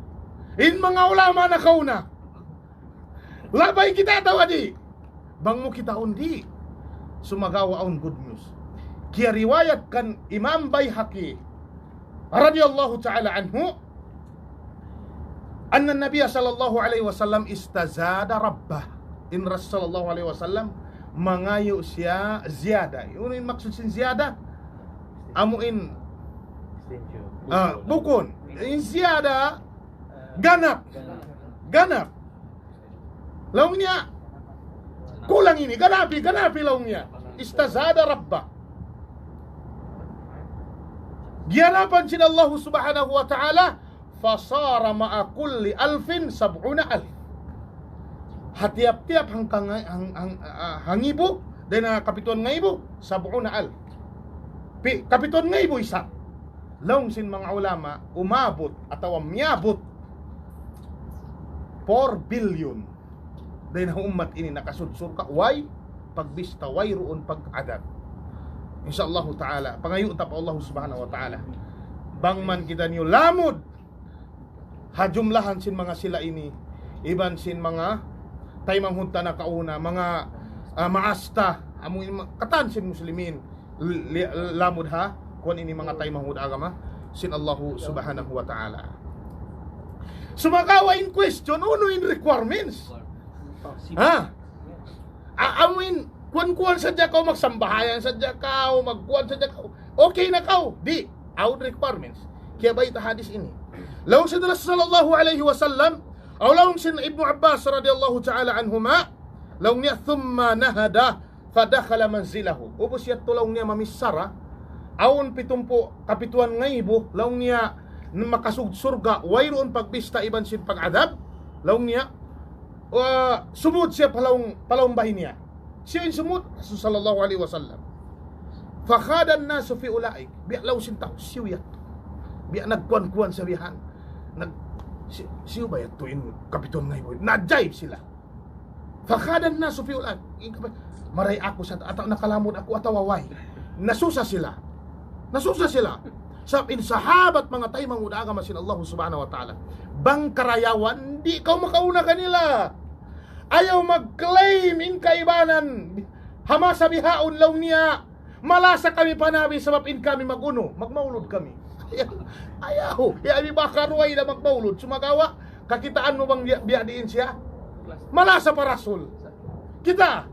In manga ulama nakauna, labay kita atawa di'? Bang mu kitaun di'. Sumagawa' awn good news. Kiyariwayat kan Imam Bayhaqi radiyallahu ta'ala anhu, أن النبي صلى الله عليه وسلم استزاد ربه. In Rasul sallallahu alayhi wasallam mangayu' siya ziyada. Unu in maksud sin ziyada? Amu in, ah, bukun. In ziyada, ganap. Ganap. Laung niya, kulang ini, ganapi, ganapi laung niya. استزاد ربه. Giyanapan sin Allah subhanahu wa ta'ala, فصار مع كل ألف سبعون ألف. Ha tiyap-tiyap hangka-, hang-, hang-, ah, hangibu, dayn ha kapituan ngaibu, سبعون ألف. Pi-, kapituan ngaibu isab. Laung sin manga ulama, umabut atawa miyabut four billion. Dayn ha ummat ini nakasud surga', way pagbista, wayruun pag-adab. Insya Allahu ta'ala, pangayu' ta pa Allah subhanahu wa ta'ala. Bang man kitaniyu lamud ha jumlahan sin manga sila ini, iban sin manga taymanghud ta nakauna, manga, ah, maas ta, amu in ma-, katan sin muslimin, li-, lamud ha kuwan ini manga taymanghud agama sin Allahu subhanahu wa ta'ala. Sumagawa' in question, unu in requirements? Ha? A-, amu in, kuwan-kuwan sadja kaw, magsambahayang sadja kaw, magkuwan sadja kaw. Okay na kaw? Di'. Awn requirements. Kiyabayta' hadis ini. Laung sin Rasul sallallahu alayhi wasallam, aw laung sin Ibnu Abbas radiyallahu ta'ala anhuma, laung niya, ثم نهض فدخل منزله. Ubus yadtu laung niya mamichara, awn pitumpū' kapituan ngaibu, laung niya makasud surga', wayruun pagbista iban sin pag-adab, laung niya, ah, sumud siya pa lawm, pa lawm bay niya. Siya in sumud, Rasul sallallahu alayhi wasallam. فخاض الناس في أولئك. Biya' laung sin tau, hisiyu yadtu? Biya' nagkuwan-kuwan siya bihan. Nag-, si-, hisiyu ba yadtu in kapituan ngaibu? Naajaib sila. فخاض الناس في أولئك. Maray aku sa, atawa nakalamud aku atawa way. Nasusa sila. Nasusa sila. Sabab in sahabat, manga taymanghud agama sin Allah subhanahu wa ta'ala, bang karayawan, di' kaw makauna kanila. Ayaw mag-claim in kaibanan ha masa bihaun, laung niya, malasa kami pa Nabi sabab in kami mag-unu, magmaulud kami. Ayaw, hi Abi Bakar way da magmaulud. Sumagawa', kakitaan mu bang biya', biya' diin siya malasa pa Rasul? Kita,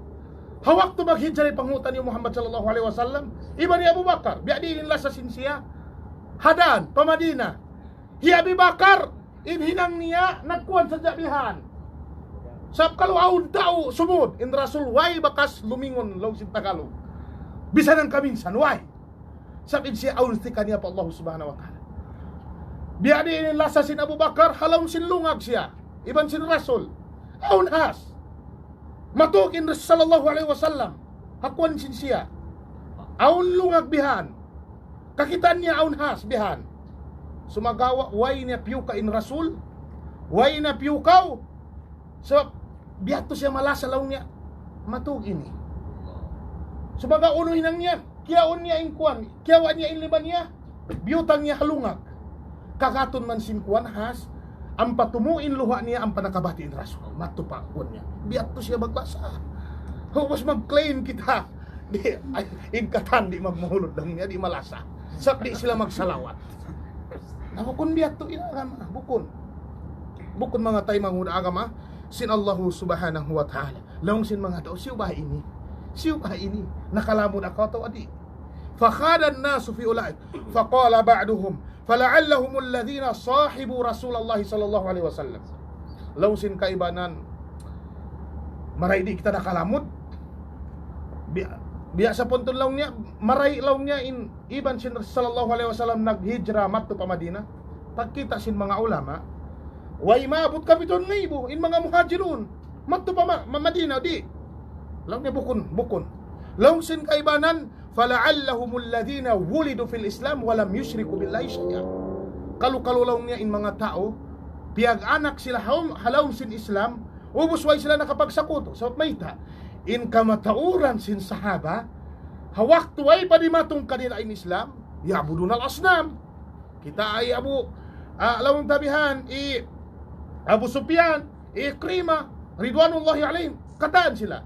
ha waktu maghijra in panghu' taniyu Muhammad sallallahu alayhi wasallam, iban hi Abu Bakar, biya' diin in lasa sin siya ha dān pa Madina. Hi Abi Bakar, in hinang niya, nagkuwan sadja bihan. Sabab kalu awn tau sumud, in Rasul way bakas lumingun, laung sin Tagalog. Bisan hangka minsan, way. Sabab in siya awn thika niya pa Allah subhanahu wa ta'ala. Biya' diin in lasa sin Abu Bakar, ha lawm sin lungag siya iban sin Rasul. Awn has. Matug in Rasul sallallahu alayhi wasallam ha kuwan sin siya. Awn lungag bihan. Kakitaan niya awn has bihan. Sumagawa', way niya piyuka' in Rasul. Way niya piyukaw. Sabab, biya' tu siya malasa, laung niya, matug ini. Sumagawa', unu hinang niya, kiyaun niya in kuwan, kiyawa' niya in lima niya, biyutang niya ha lungag. Kagatun man sin kuwan has, ampa tumu' in luha' niya, ampa nakabati' in Rasul. Mattu pa kuwan niya. Biya' tu siya maglasa. Ubus mag-claim kita. Di', ay, in katan di' magmaulud, laung niya, di' malasa. Sabab di' sila magsalawat. Na bukun biya' tu in agama, bukun. Bukun, manga taymanghud agama sin Allahu subhanahu wa ta'ala. Laung sin manga tau, hisiyu ba ini? Siyu ka ini, nakalamud aku atawa di'. فخاض الناس في أولئك فقال بعضهم فلعلهم الذين صاحبوا رسول الله صلى الله عليه وسلم. Laung sin kaibanan, maray di' kita nakalamud. Bi-, biya' sapantun laung niya, maray laung niya in iban sin sallallahu alayhi wasallam naghijra madtu pa Madina. Pagkita' sin manga ulama, way maabut kapituan ngaibu in manga muhajirun madtu pa Ma-, Ma-, Madina, di'. Laung niya bukun, bukun. Laung sin kaibanan, فلعلهم الذين ولدوا في الإسلام ولم يشركوا بالله شيئا. Kalu-kalu laung niya in manga tau, piyag-anak sila ha lawm, ha lawm sin Islam, ubus way sila nakapagsakutu. Sabab mayta', in kamatauran sin sahaba, ha waktu way pa dimatung kanila in Islam, يعبدون الأصنام. Kita' hi Abu, ah, laung ta bihan, hi Abu Sufyan, hi Ikrima, ridwanullahi alayhim, katan sila.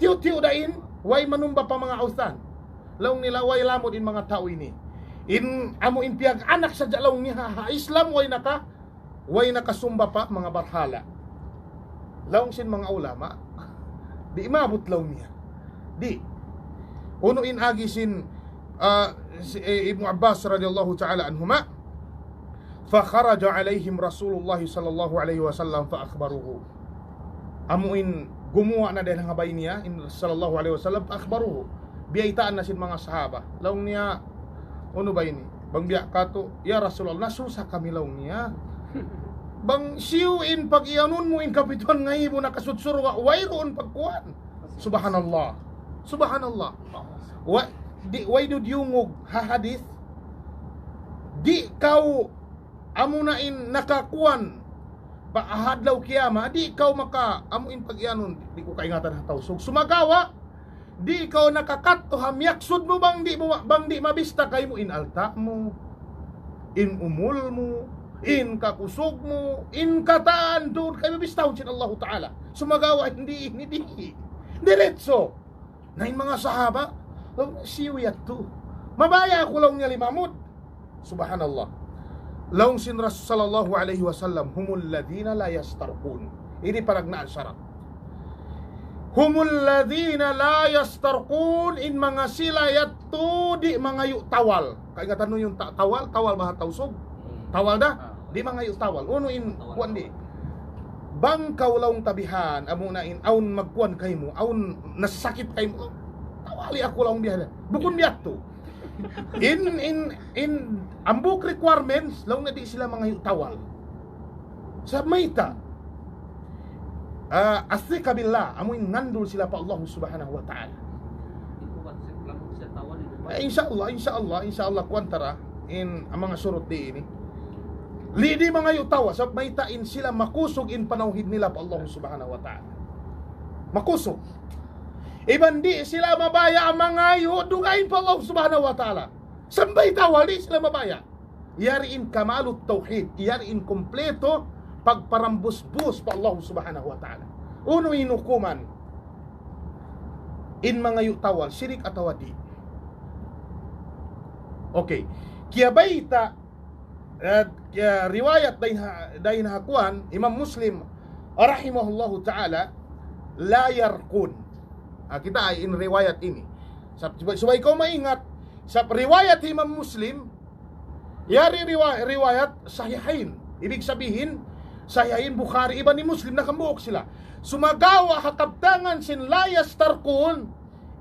Tiyu'-tiyu' da in, way manumba pa manga awthan. Laung nila way lamud in manga tau ini. In amu in piyag-anak sadja laung niya ha, ha Islam way naka, way nakasumba pa manga barhala. Laung sin manga ulama, di' maabut laung niya. Di'. Unu in agi sin, ah, si, eh, Ibnu Abbas radiyallahu ta'ala anhuma, فخرج عليهم رسول الله صلى الله عليه وسلم فأخبروه. Amu in gumuwa' na dayn ha bay niya, in sallallahu alayhi wasallam, فأخبروه. Biyaytaan na sin manga sahaba. Laung niya, unu ba ini? Bang biya' katu', "Ya Rasulullah, nasusa kami," laung niya. "Bang siyu in pag-iyanun mu in kapituan ngaibu nakasud surga', wayruun pagkuwan." Subhanallah. Subhanallah. Wa-, di', way du diyungug ha hadith. Di' kaw amuna in nakakuwan pa adlaw kiyamat, di' kaw maka amu in pag-iyanun, di' ku kaingatan ha Tausug. Sumagawa', di' kaw nakakadtu ha miyaksud mu bang di' mu, bang di' mabista kaymu in alta' mu, in umul mu, in kakusug mu, in katan duun kaymu bistahun sin Allahu Ta'ala. Sumagawa' hindi, hindi, hindi. Diretso. Na in manga sahaba, laung, "Siyu yadtu? Mabaya' aku," laung niya, "limamud." Subhanallah. Laung sin Rasul sallallahu alayhi wasallam, "هم الذين لا يسترقون." Ini paragnaan sarat. "هم الذين لا يسترقون," in manga sila yadtu di' mangayu' tawal. Kaingatan niyu in ta-, tawal, tawal baha Tausug. Tawal da, di' mangayu' tawal. Unu in kuwan di'. Bang kaw laung ta bihan, amuna in, awn magkuwan kaymu, awn nasakit kaymu, tawali aku laung bihan. Bukun biya' yadtu. In, in, in, hambuuk requirements, laung na di' sila mangayu' tawal. Sa' mayta', ah, الثقة بالله, amu in ngandul sila pa Allah Subhanahu wa Ta'ala. Eh, insya Allah, insya Allah, insya Allah, kuwan ta ra, in, amu in manga surut di' ini. Di' mangayu' tawal, sabab mayta' in sila makusug in panawhid nila pa Allah Subhanahu wa Ta'ala. Makusug. Iban di' sila mabaya' mangayu' dugaing pa Allah Subhanahu wa Ta'ala. Sampay tawal, di' sila mabaya'. Yari in kamalut tawhid, yari in kumpleto pagparambus-bus pa Allah Subhanahu wa Ta'ala. Unu in hukuman in mangayu' tawal, sirik atawa di'? Okay. Kiyabayta', eh, kiya-, riwayat dayn ha, dayn ha kuwan, Imam Muslim, rahimahullahu ta'ala, لا يرقون. Ah, kita' in riwayat ini. Sa-, subay, subay kaw maingat, sa' riwayat Imam Muslim, yari riwa-, riwayat Sahihain. Ibig sabihin, Sahihain, Bukhari, iban hi Muslim, nakamuuk sila. Sumagawa' ha kabtangan sin لا يسترقون,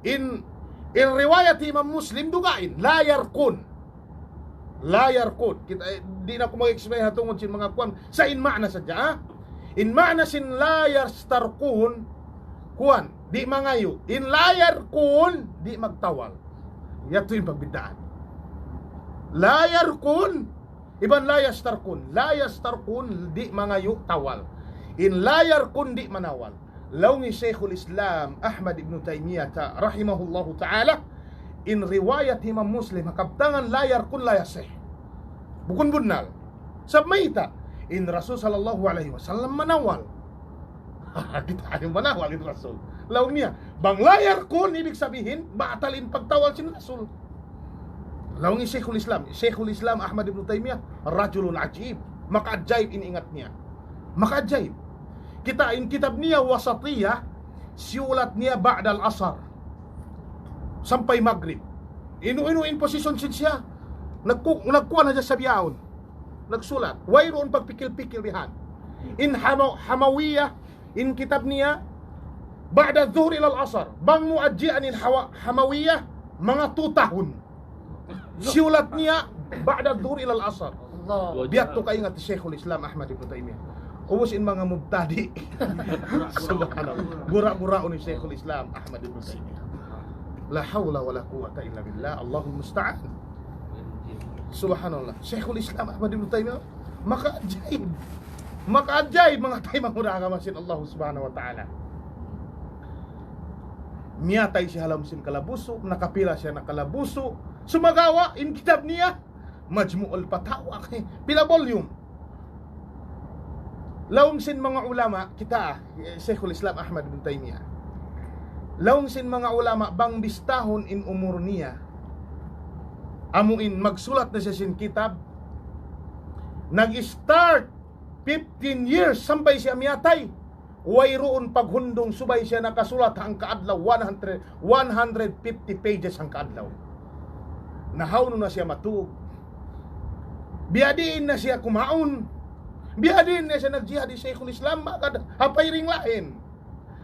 in, in riwayat Imam Muslim, dugaing, لا يرقون. لا يرقون. Kita, eh, di' na aku mag-explain ha tungud sin manga kuwan. Sa' in maana sadja, ha? In maana sin لا يسترقون, kuwan, di' mangayu'. In لا يرقون, di' magtawal. Yadtu in pagbiddaan. لا يرقون, iban لا يسترقون. لا يسترقون, di' mangayu' tawal. In لا يرقون, di' manawal. Laung hi Shaykhul Islam Ahmad ibn Taymiyyah rahimahullahu ta'ala, in riwayat Imam Muslim, ha kabtangan لا يرقون لا يصح. Bukun bunnal. Sabab mayta', in Rasul sallallahu alayhi wasallam manawal. Kita' ayaw manawal in Rasul. Laung niya, bang لا يرقون, ibig sabihin, batal in pagtawal sin Rasul. Laung hi Shaykhul Islam, Shaykhul Islam Ahmad ibn Taymiyyah, رجل عجيب. Makaajaib in ingat niya. Makaajaib. Kita' in kitab niya Wasatiyah, Siyulat niya ba'dal asar. Sampay magrib. Inu-inu in position sin siya. Nagku-, nagkuan hadja sa bihaun. Nagsulat. Wayruun pagpikil-pikil bihan. In Hama-, Hamawiyah, in kitab niya, ba'da dhuhr ilal asar. Bang mu adjian in Hawa-, Hamawiyah, manga tu tahun. Siyulat niya, ba'da dhuhr ilal asar. Allah. Biya' tu kaingat hi Shaykhul Islam Ahmad ibn Taymiyyah. Ubus in manga mubtadi'. Subhanallah. Gura-gura ini Shaykhul Islam Ahmad ibn Taymiyyah. La hawla wa la quwwata illa billah. Allahul musta'an. Subhanallah. Shaykhul Islam Ahmad ibn Taymiyyah. Maka ajaib. Maka ajaib manga taymanghud ha agama sin Allah Subhanahu wa Ta'ala. Miyatay siya ha lawm sin kalabusu, nakapila siya na kalabusu. Sumagawa', in kitab niya, Majmu'ul Fatawa, pila volume. Laung sin manga ulama, kita, eh, Shaykhul Islam Ahmad bin Taymiyyah. Laung sin manga ulama, bang bistahun in umur niya, amu in magsulat na siya sin kitab, nag-start fifteen years sampay siya miyatay. Wayruun paghundung subay siya nakasulat hangkaadlaw one hundred, one hundred fifty pages hangkaadlaw. Na hawnu na siya matug. Biyadiin na siya kumaun. Biyadiin na siya nagjihad hi Shaykhul Islam, magad ha payring lain.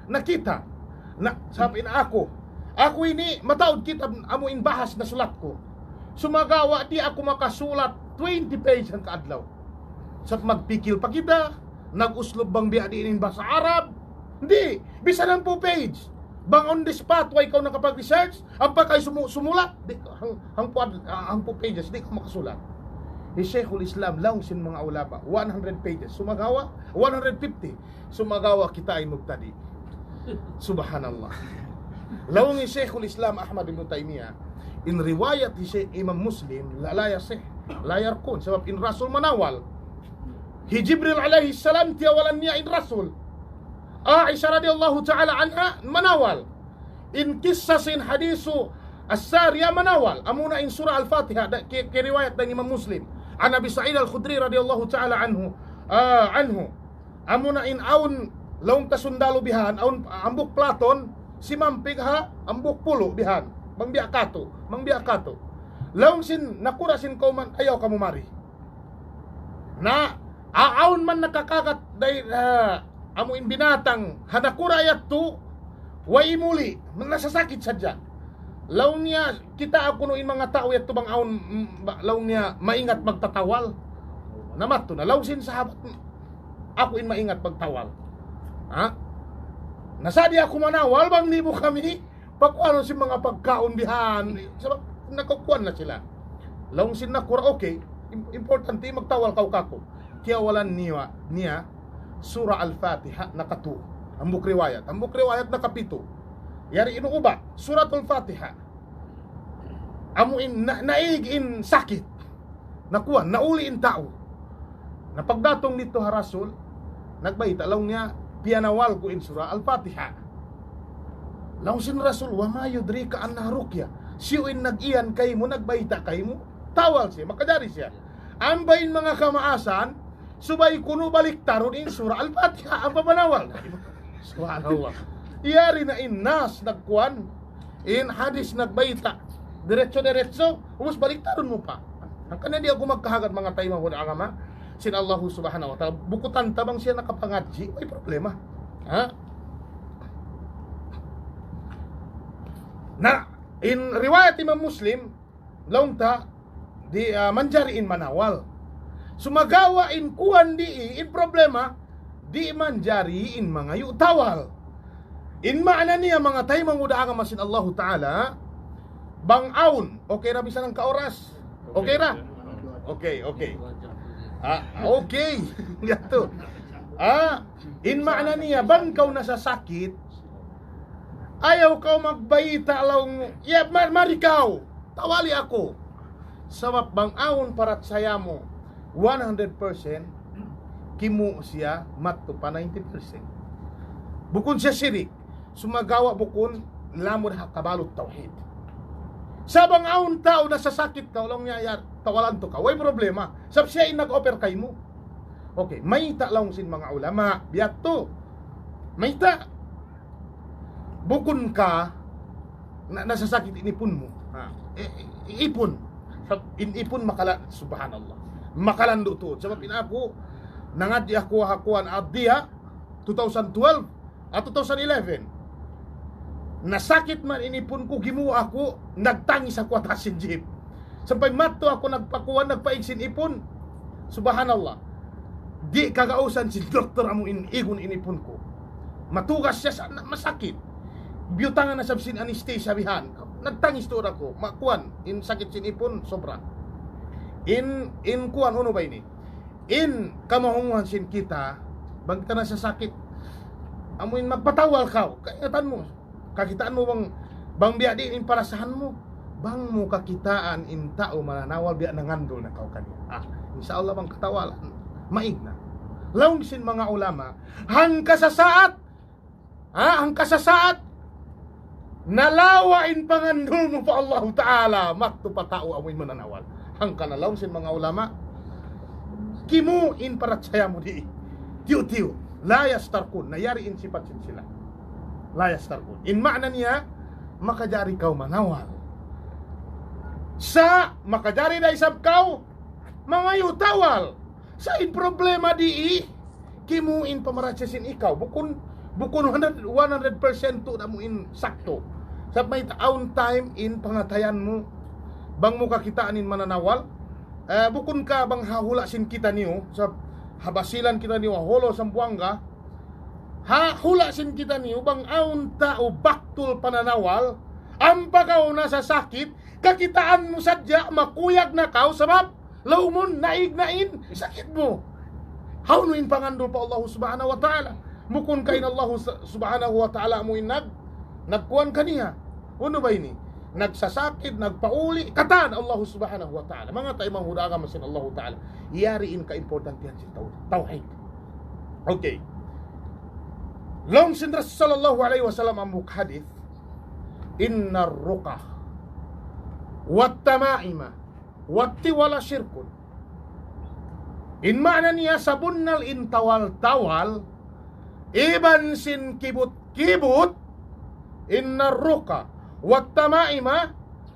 Na kita. Na, sabi na aku. Aku ini mataud kitab amu in bahas na sulat ku. Sumagawa' di' aku makasulat twenty page hangkaadlaw. Sa' magpikil pa kita, nag-uslub bang biya' diin in bahasa Arab. Di', bisan hangpu' page. Bang on the spot, way kaw nakapag-research, ampa kay sumu-, sumulat, di', hang, hangpu', ah, hangpu' pages, di' kaw makasulat. Hi Shaykhul Islam, laung sin manga ulama, one hundred pages. Sumagawa', one hundred fifty. Sumagawa' kita in mubtadi'. Subhanallah. Laung hi Shaykhul Islam Ahmad ibn Taymiyyah, in riwayat hi Shaykh Imam Muslim, la, la yasih, la yarkun. Sabab in Rasul manawal. Hi Jibril alayhi salam, tiyawalan niya in Rasul. Aisha radiyallahu ta'ala anha, manawal. In kissa sin hadisu As-Sariya manawal. Amuna in surah Al-Fatiha, da, ki, kiriwayat dayn Imam Muslim. An Abi Sa'id Al-Khudri radiyallahu ta'ala anhu, ah, anhu. Amuna in awn laung ta sundalu bihan, awn hambuuk platon, simampig ha hambuuk pulu' bihan. Bang biya' katu', bang biya' katu'. Laung sin nakura' sin kawman, ayaw kamu mari. Na, a-, awn man nakakagat dayn, ah, amu in binatang, ha nakura' yadtu, way muli, nasasakit sadja. Laung niya, kitaa kunu' in manga tau yadtu bang awn, mm, ba-, laung niya, maingat magtatawal. Na madtu na, laung sin sahabat, aku in maingat magtawal. Ha? Na sa' di' aku manawal, bang libu kami, pakuanun sin manga pagkaun bihan. Sabab nakakuan na sila. Laung sin nakura', okay, im-, importante magtawal kaw kaku'. Tiyawalan niya, niya, Surah Al-Fatiha nakatu. Hambuuk riwayat. Hambuuk riwayat nakapitu. Yari in uba', Suratul Fatiha. Amu in na, naig in sakit. Nakuan, nauli in tau. Na pagdatung didtu ha Rasul, nagbayta' laung niya, piyanawal ku in Surah Al-Fatiha. Laung sin Rasul, وما يدريك أنها رقية. Siyu in nag-iyan kaymu, nagbayta' kaymu, tawal siya, makajari siya. Ampa in manga kamaasan, subay kunu' baliktarun in Surah Al-Fatiha, ampa manawal. Subhanallah. Yari na in nas nagkuan, in hadis nagbayta'. Diretso-diretso, ubus baliktarun mu pa. Hangkan di' aku magkahagad manga taymanghud agama sin Allah Subhanahu wa Ta'ala. Bukutan ta bang siya nakapangadji', way problema. Ha? Na, in riwayat Imam Muslim, laung ta, di', ah, manjari in manawal. Sumagawa' in kuan di', in problema, di' manjari in mangayu' tawal. In maana niya manga taymanghud agama sin Allahu Ta'ala, bang awn, okay ra bisan hangka oras? Okay ra? Okay, okay. Ah, okay. Yadtu. Ah, in maana niya, bang kaw nasasakit, ayaw kaw magbayta' laung, ya, ma-, mari kaw, tawali aku. Sabab bang awn parachaya mu, one hundred percent, kimu siya, madtu pa ninety percent. Bukun siya sirik, sumagawa' bukun lamud ha kabalut tawhid. Sa' bang awn tau nasasakit kaw, laung niya, ya, tawalan tu kaw, way problema. Sabab siya in nag-offer kaymu. Okay, mayta' laung sin manga ulama, biya' tu. Mayta'. Bukun ka na, nasasakit in ipun mu. Ha. I, i, ipun. Sab-, in ipun makalan, subhanallah. Makalandu' tuud. Sabab in aku, nangadji' aku ha kuwan Addiya, two thousand twelve, ah, two thousand eleven. Nasakit man in ipun ku, gimuwa' aku, nagtangis aku ha taas sin jeep. Sampay madtu aku nagpakuwan, nagpaig sin ipun. Subhanallah. Di' kagausan sin doktor amu in igun in ipun ku. Matugas siya sa, na, masakit. Biyutangan na sab sin anesthesia bihan. Nagtangis tuud aku. Makuwan, in sakit sin ipun, sobra. In, in kuwan, unu ba ini? In kamahunguhan sin kita, bang kita nasasakit, amu in magpatawal kaw. Kaingatan mu, kakitaan mu bang, bang biya' diin in parasahan mu, bang mu kakitaan in tau mananawal biya' nangandul na kaw kaniya. Ah, insya Allah bang katawalan, maig na. Laung sin manga ulama, hangka sasaat, ha, hangka sasaat, nalawa' in pangandul mu pa Allahu Ta'ala, madtu pa tau amu in mananawal. Hangkan na laung sin manga ulama, kimu in parachaya mu di. Tiyu'-tiyu', la yastarqun, na yari in sipat sin sila. La yastarqun. In maana niya, makajari kaw manawal. Sa', makajari da isab kaw, mangayu' tawal. Sa' in problema di, kimu in pamarachaya sin ikaw. Bukun, bukun hundred, one hundred percent tuud amu in saktu. Sa' mayta' awn time in pangatayan mu, bang mu kakitaan in mananawal, eh, bukun ka bang ha hula' sin kitaniyu, sa' ha Basilan kitaniyu, ha Jolo, Zamboanga, ha hula' sin kitaniyu, bang awn tau baktul pananawal, ampa kaw nasasakit, kakitaan mu sadja, makuyag na kaw, sabab, laung mu, naig na in sakit mu. Hawnu in pangandul pa Allah Subhanahu wa Ta'ala? Bukun ka in Allah Subhanahu wa Ta'ala amu in nag-, nagkuwan kaniya. Unu ba ini? Nagsasakit, nagpauli', katan Allah Subhanahu wa Ta'ala. Manga taymanghud ha agama sin Allah Ta'ala. Yari in kaimportantihan sin taw-, tawhid. Okay. Laung sin Rasul sallallahu alayhi wasallam amu hadith, إن الرقى والتمائم والتول شرك. In maana niya sabunnal in tawal-tawal, iban sin kibut-kibut, إن الرقى والتمائم,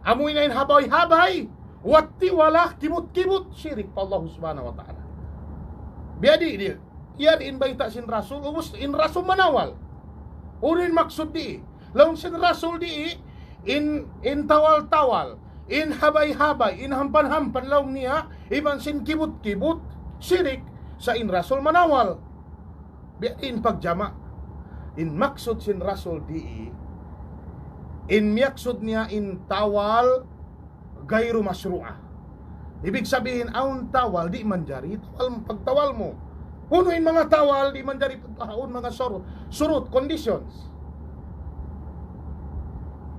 amu in habay-habay, والتول, kibut-kibut, shirik pa Allah Subhanahu wa Ta'ala. Biya' di, di, yari in bayta' sin Rasul, ubus in Rasul manawal. Unu in maksud di? Laung sin Rasul di, in, in tawal-tawal, in habay-habay, in hampan-hampan laung niya, iban sin kibut-kibut, shirik, sa' in Rasul manawal. Biya' in pagjama'. In maksud sin Rasul di, in miyaksud niya in tawal gairu mashru'a. Ibig sabihin, awn tawal, di' manjari tawal, pagtawal mu. Unu in manga tawal, di' manjari pagtawal, awn manga shurut. Shurut, conditions.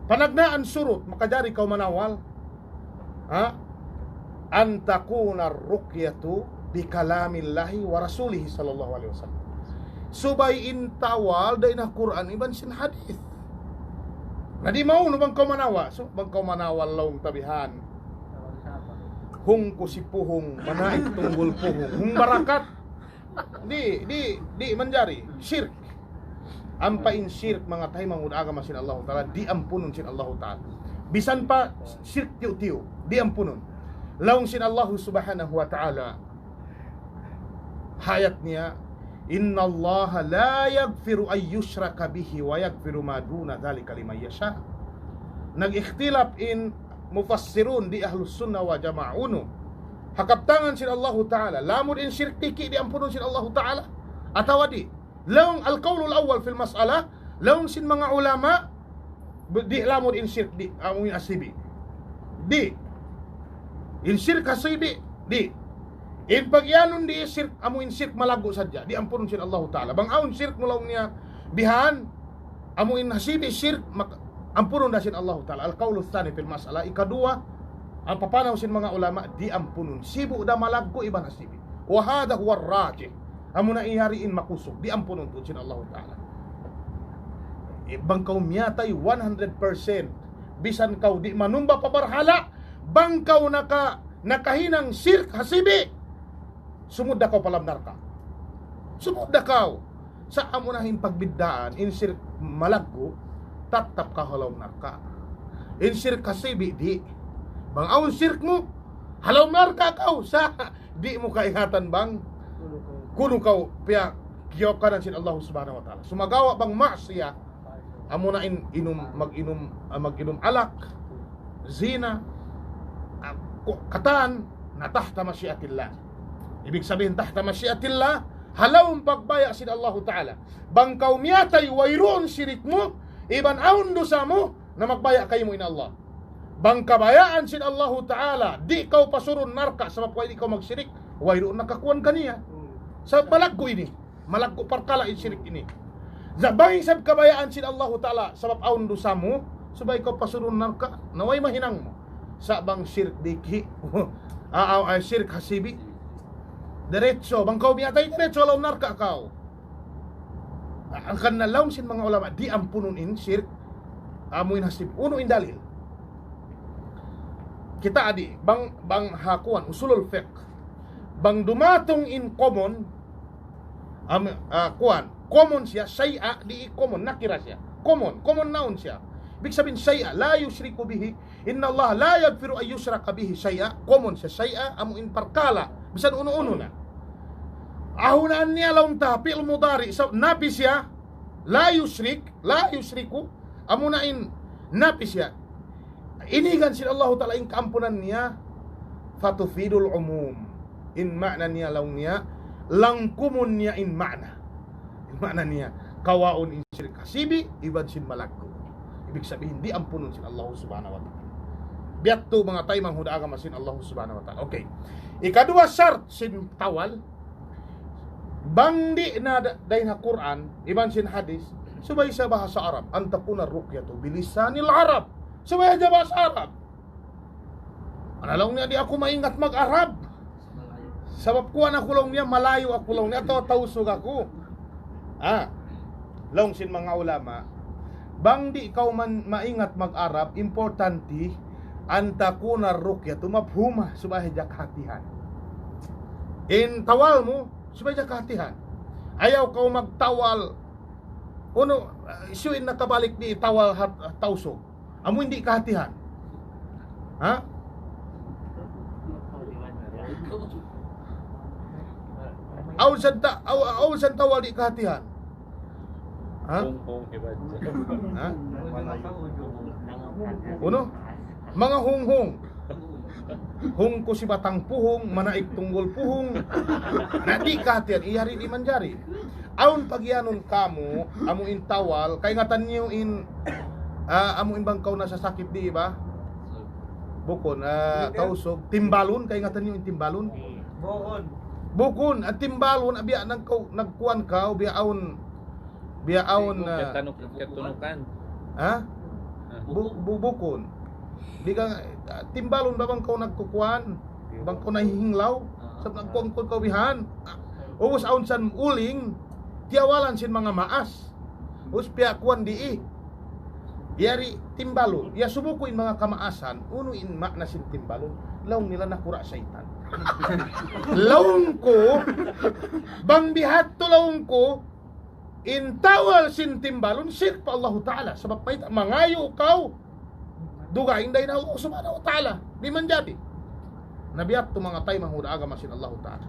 Panagnaan shurut, makajari kaw manawal. Ha? أن تكون الرقية بكلام الله ورسوله صلى الله عليه وسلم. Subay in tawal, dayn ha Qur'an, iban sin hadith. Na di' maunu bang kaw manawal. So, bang kaw manawal laung ta bihan. Hungku si puhung, manaik tunggul puhung. Hung barakat. Di', di', di' manjari. Shirk. Ampa in shirk manga taymanghud ha agama sin Allahu Ta'ala, di' ampunun sin Allahu Ta'ala. Bisan pa shirk tiyu'-tiyu', di' ampunun. Laung sin Allahu Subhanahu wa Ta'ala, ha ayat niya, إن الله لا يغفر أن يشرك به ويغفر ما دون ذلك لمن يشاء. Nag-ikhtilaf in mufassirun di' Ahlus Sunnah wal Jamaah unu. Ha kabtangan sin Allahu Ta'ala, lamud in shirk tiki' di' ampunun sin Allahu Ta'ala. Atawa di'. Laung القول الأول في المسألة, laung sin manga ulama, di' lamud in shirk di', amu in hasibi'. Di'. In shirk hasibi', di'. In pagiyanun di' shirk, amu in shirk malaggu' sadja. Di' ampunun sin Allahu Ta'ala. Bang awn shirk mu laung niya, bihan, amu in hasibi' shirk, mak-, ampunun da sin Allahu Ta'ala. القول الثاني في المسألة, ikaduwa, amu papanaw sin manga ulama, di' ampunun. Sibu' da malaggu' iban hasibi'. وهذا هو الراجح. Amuna in yari in makusug, di' ampunun tuud sin Allahu Ta'ala. Eh, bang kaw miyatay one hundred percent, bisan kaw di' manumba pa barhala', bang kaw naka-, nakahinang shirk hasibi', sumud da kaw pa lawm narka'. Sumud da kaw. Sa' amuna in pagbiddaan, in shirk malaggu', tattap kaw ha lawm narka'. In shirk kasibi' di'. Bang awn shirk mu, ha lawm narka' kaw, sa' di' mu kaingatan bang kunu' kaw piyakiyawanan sin Allah Subhanahu wa Ta'ala. Sumagawa' bang maksiat, amuna in inum, mag-inum, ah, mag-inum alak, zina, ah, ku-, katan, na tahta mashiatillah. Ibig sabihin tahta mashiatillah, ha lawm pagbaya' sin Allahu Ta'ala. Bang kaw miyatay wayruun shirk mu, iban awn dusa mu, na magbaya' kaymu in Allah. Bang kabayaan sin Allahu Ta'ala, di' kaw pasurun narka', sabab way di' kaw magshirik, wayruun nakakuan kaniya. Sabab malaggu' ini. Malaggu' parkala' in shirk ini. Sa' bang isab kabayaan sin Allahu Ta'ala, sabab awn dusa mu, subay kaw pasurun narka', na way mahinang mu. Sa' bang shirk diki', ah, ah, ah, shirk hasibi'. Diretso, bang kaw miyatay diretso, ha lawm narka' kaw. Ah, hangkan na laung sin manga ulama, di' ampunun in shirk, amu in hasibi'. Unu in dalil? Kita' di', bang, bang ha kuwan, usulul fiqh. Bang dumatung in common, am, ah, kuwan, common siya, shay'a, di' common, nakira siya. Common, common noun siya. Ibig sabihin, shay'a, la yushriku bihi, inna Allah la yaghfiru an yushraka bihi shay'a, common siya, shay'a, amu in parkala', bisan unu-unu na. Ahunaan niya laung ta, fi'l mudari', sa-, napi siya, la yushrik, la yushriku, amuna in napi siya. Inigan sin Allahu Ta'ala in kaampunan niya, fatufidul umum. In ma'na niya laung niya, langkumun niya in ma'na. In ma'na niya, kawaun in shirk hasibi', iban sin malaggu'. Ibig sabihin, di' ampunun sin Allah Subhanahu wa Ta'ala. Biya' tu manga taymanghud ha agama sin Allah Subhanahu wa Ta'ala. Okay. Ikaduwa shart sin tawal, bang di' na da-, dayn ha Qur'an, iban sin hadith, subay sa bahasa Arab, an takuna ruqyatu bilisanil Arab. Subay hadja bahasa Arab. Ana laung niya, di' aku maingat mag-Arab. Sabab kuwan aku laung niya, Malayu aku laung niya, atawa Tausug aku. Ah, laung sin manga ulama, bang di' kaw man maingat mag-Arab, importante, an takuna ruqyatu mafhuma, subay hadja kahatihan. In tawal mu, subay hadja kahatihan. Ayaw kaw magtawal, unu, ah, hisiyu in nakabalik di' tawal ha Tausug. Amu in di' kahatihan. Ha? Awn sa ta-, aw-, awn sa tawal di' kahatihan. Ha? Hung-hung iban. Ha? Unu? Manga hung-hung. Hung ku si batang puhung, manaik tunggul puhung. Na di' kahatihan, iyari di' manjari. Awn pagiyanun kamu, amu in tawal, kaingatan niyu in, ah, amu in bang kaw nasasakit di' ba? Bukun, ah, Tausug, timbalun, kaingatan niyu in timbalun? Bukun. Bukun, ah, timbalun, ah, biya' nang kaw, nagkuan kaw, biya' awn, biya' awn, ah, kiyatunukan. Ha? Ah. Bu-, bu-, bukun. Di' ka, ah, timbalun ba bang kaw nagkukuan? Bang kaw nahihinglaw? Sabab nagkuan-kuan kaw bihan. Ah, ubus awn san uling, tiyawalan sin manga maas. Ubus piyakuan di'. Yari timbalun. Iyasubu ku in manga kamaasan, unu in ma'na sin timbalun. Laung nila nakura' saytan. Laung ku, bang biha' tu laung ku, in tawal sin timbalun, shirk pa Allahu Ta'ala. Sabab mayta', mangayu' kaw dugaing dayn ha Allah Subhanahu wa Ta'ala. Di' manjari. Na biya' tu manga taymanghud ha agama sin Allahu Ta'ala.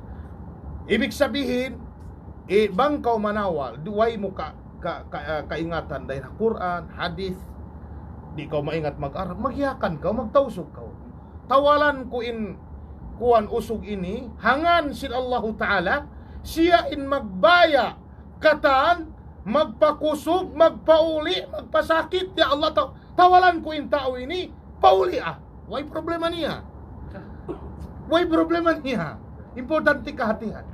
Ibig sabihin, eh, bang kaw manawal, di' way mu ka, ka, ka, ah, kaingatan dayn ha Qur'an, hadith, di' kaw maingat mag-Arab, magiyakan kaw, magtausug kaw. Tawalan ku in kuwan usug ini, ha ngan sin Allahu Ta'ala, siya in magbaya', katan, magpakusug, magpauli', magpasakit, ya Allah, taw-, tawalan ku in tau ini, pauli' ah. Way problema niya. Way problema niya. Importante kahatihan.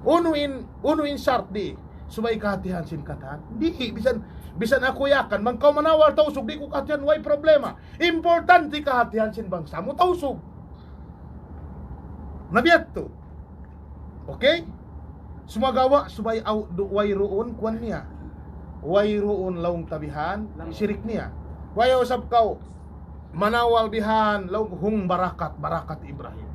Unu in, unu in shart di', subay kahatihan sin katan. Di', bisan, bisan aku yakan, bang kaw manawal Tausug, di' ku kahatihan, way problema. Importante kahatihan sin bangsa mu Tausug. Na biya' tu. Okay? Sumagawa', subay aw, du-, wayruun, kuwan niya. Wayruun laung ta bihan, shirik niya. Way usab kaw, manawal bihan, laung hung barakat, barakat Ibrahim.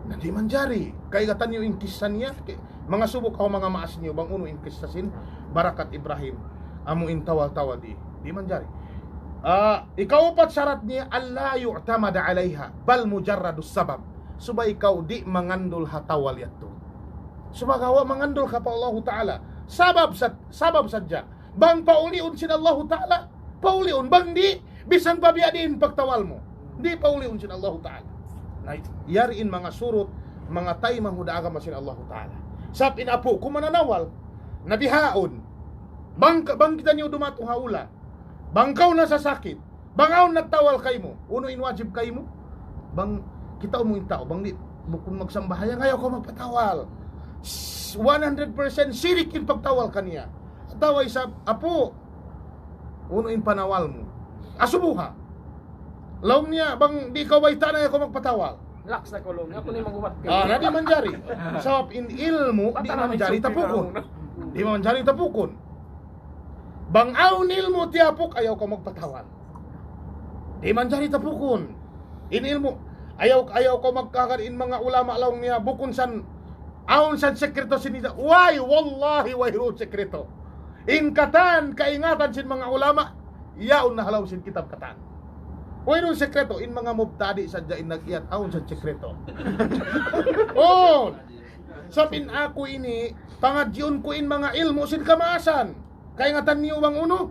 Na di' manjari. Kaingatan niyu in kissa niya, ke-, mangasubu kaw manga maas niyu, bang unu in kissa sin barakat Ibrahim. Amu in tawal-tawal di, di' manjari. Ah, ikaupat sarat niya, ألا يعتمد عليها بل مجرد السبب. Subay kaw di' mangandul ha tawal yadtu. Sumagawa' mangandul ka pa Allahu Ta'ala. Sabab sad-, sabab sadja. Bang pauliun sin Allahu Ta'ala, pauliun. Bang di', bisan pa biya' diin pagtawal mu, di' pauliun sin Allahu Ta'ala. Na, yari in manga surut, manga taymanghud ha agama sin Allahu Ta'ala. Sabab in apu' ku mananawal, na bihaun. Bang, bang kitaniyu dumatung ha ula, bang kaw nasasakit, bang awn nagtawal kaymu, unu in wajib kaymu? Bang kita' mu in tau, bang di', bukun magsambahayang, ayaw kaw magpatawal. S-, one hundred percent sirik in pagtawal kaniya. Atawa isab, "Apu', unu in panawal mu?" "Asubuha." Laung niya, "Bang di' kaw baytaan, ayaw kaw magpatawal." Laks na kulung. Aku na in maghubat kaymu. Ah, na di' manjari. Sabab in ilmu', di' manjari tapukun. Di' manjari tapukun. Bang awn ilmu' tiyapuk, ayaw kaw magpatawal. Di' manjari tapukun. In ilmu', ayaw, ayaw kaw magkahagad in manga ulama laung niya, bukun san, awn san sekreto sin isa. Way, wallahi, wayruun sekreto. In katan, kaingatan sin manga ulama, yaun na ha lawm sin kitab katan. Wayruun sekreto, in manga mubtadi' sadja in nag-iyat, awn san sekreto. Oh! Sabab in aku ini, pangadjiun ku in manga ilmu' sin kamaasan. Kaingatan niyu bang unu?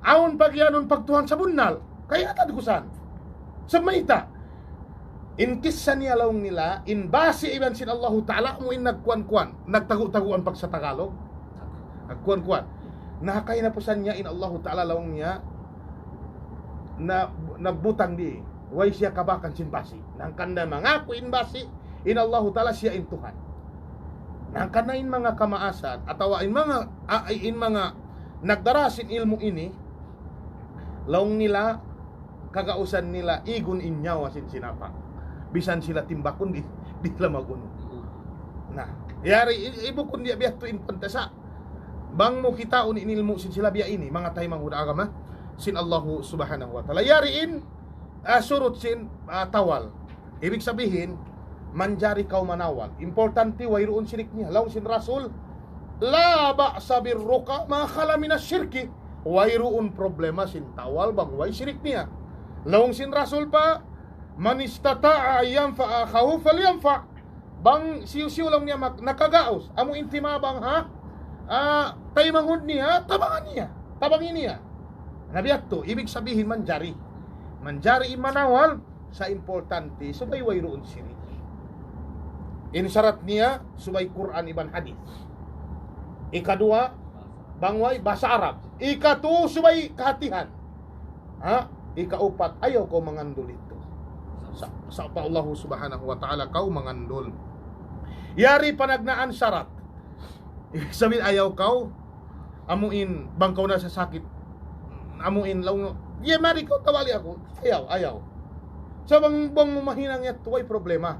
Awn pagiyanun pagtuhan sabunnal. Kaingatan ku san. Sa' mayta'? In kissa niya laung nila, in basi' iban sin Allahu Ta'ala amu in nagkuan-kuan, nagtagu'-taguan pagsa Tagalog. Nagkuan-kuan. Na ha kahinapusan niya in Allahu Ta'ala laung niya, na, nagbutang di, way siya kabakan sin basi'. Hangkan na mangaku in basi', in Allahu Ta'ala siya in Tuhan. Hangkan na in manga kamaasan, atawa in manga, a-, in manga nagdara sin ilmu' ini, laung nila, kagausan nila, igun in nyawa sin sinapa'. Bisan sila timbakun di, di' sila magunu. Na, yari, i-, ibukun niya biya' tu in pantasa. Bang mu kitaun in ilmu' sin sila biya' ini, manga taymanghud ha agama sin Allahu Subhanahu wa Ta'ala. Yari in, ah, surut sin, ah, tawal. Ibig sabihin, manjari kaw manawal. Importante, wayruun sirik niya. Laung sin Rasul, لا بأس بالرقى ما خلا من الشرك. Wayruun problema sin tawal bang way sirik niya. Laung sin Rasul pa, من استطاع أن ينفع أخاه فلينفع. Bang hisiyu-siyu laung niya mak-, nakagaus, amu in timabang ha, ah, taymanghud niya, tabangan niya, tabangi niya. Na biya' tu, ibig sabihin manjari. Manjari in manawal, sa' importante, subay wayruun sirik. In sarat niya, subay Qur'an iban hadith. Ikaduwa, bang way bahasa Arab. Ikatu, subay kahatihan. Ha? Ikaupat, ayaw kaw mangandul itu. Sa', sa' pa Allahu Subhanahu wa Ta'ala kaw mangandul. Yari panagnaan sarat. Ibig sabihin, ayaw kaw, amu in, bang kaw nasasakit, amu in, laung, "Ye, mari kaw, tawali aku." Ayaw, ayaw. Sa' bang, bang mu mahinang yadtu, way problema.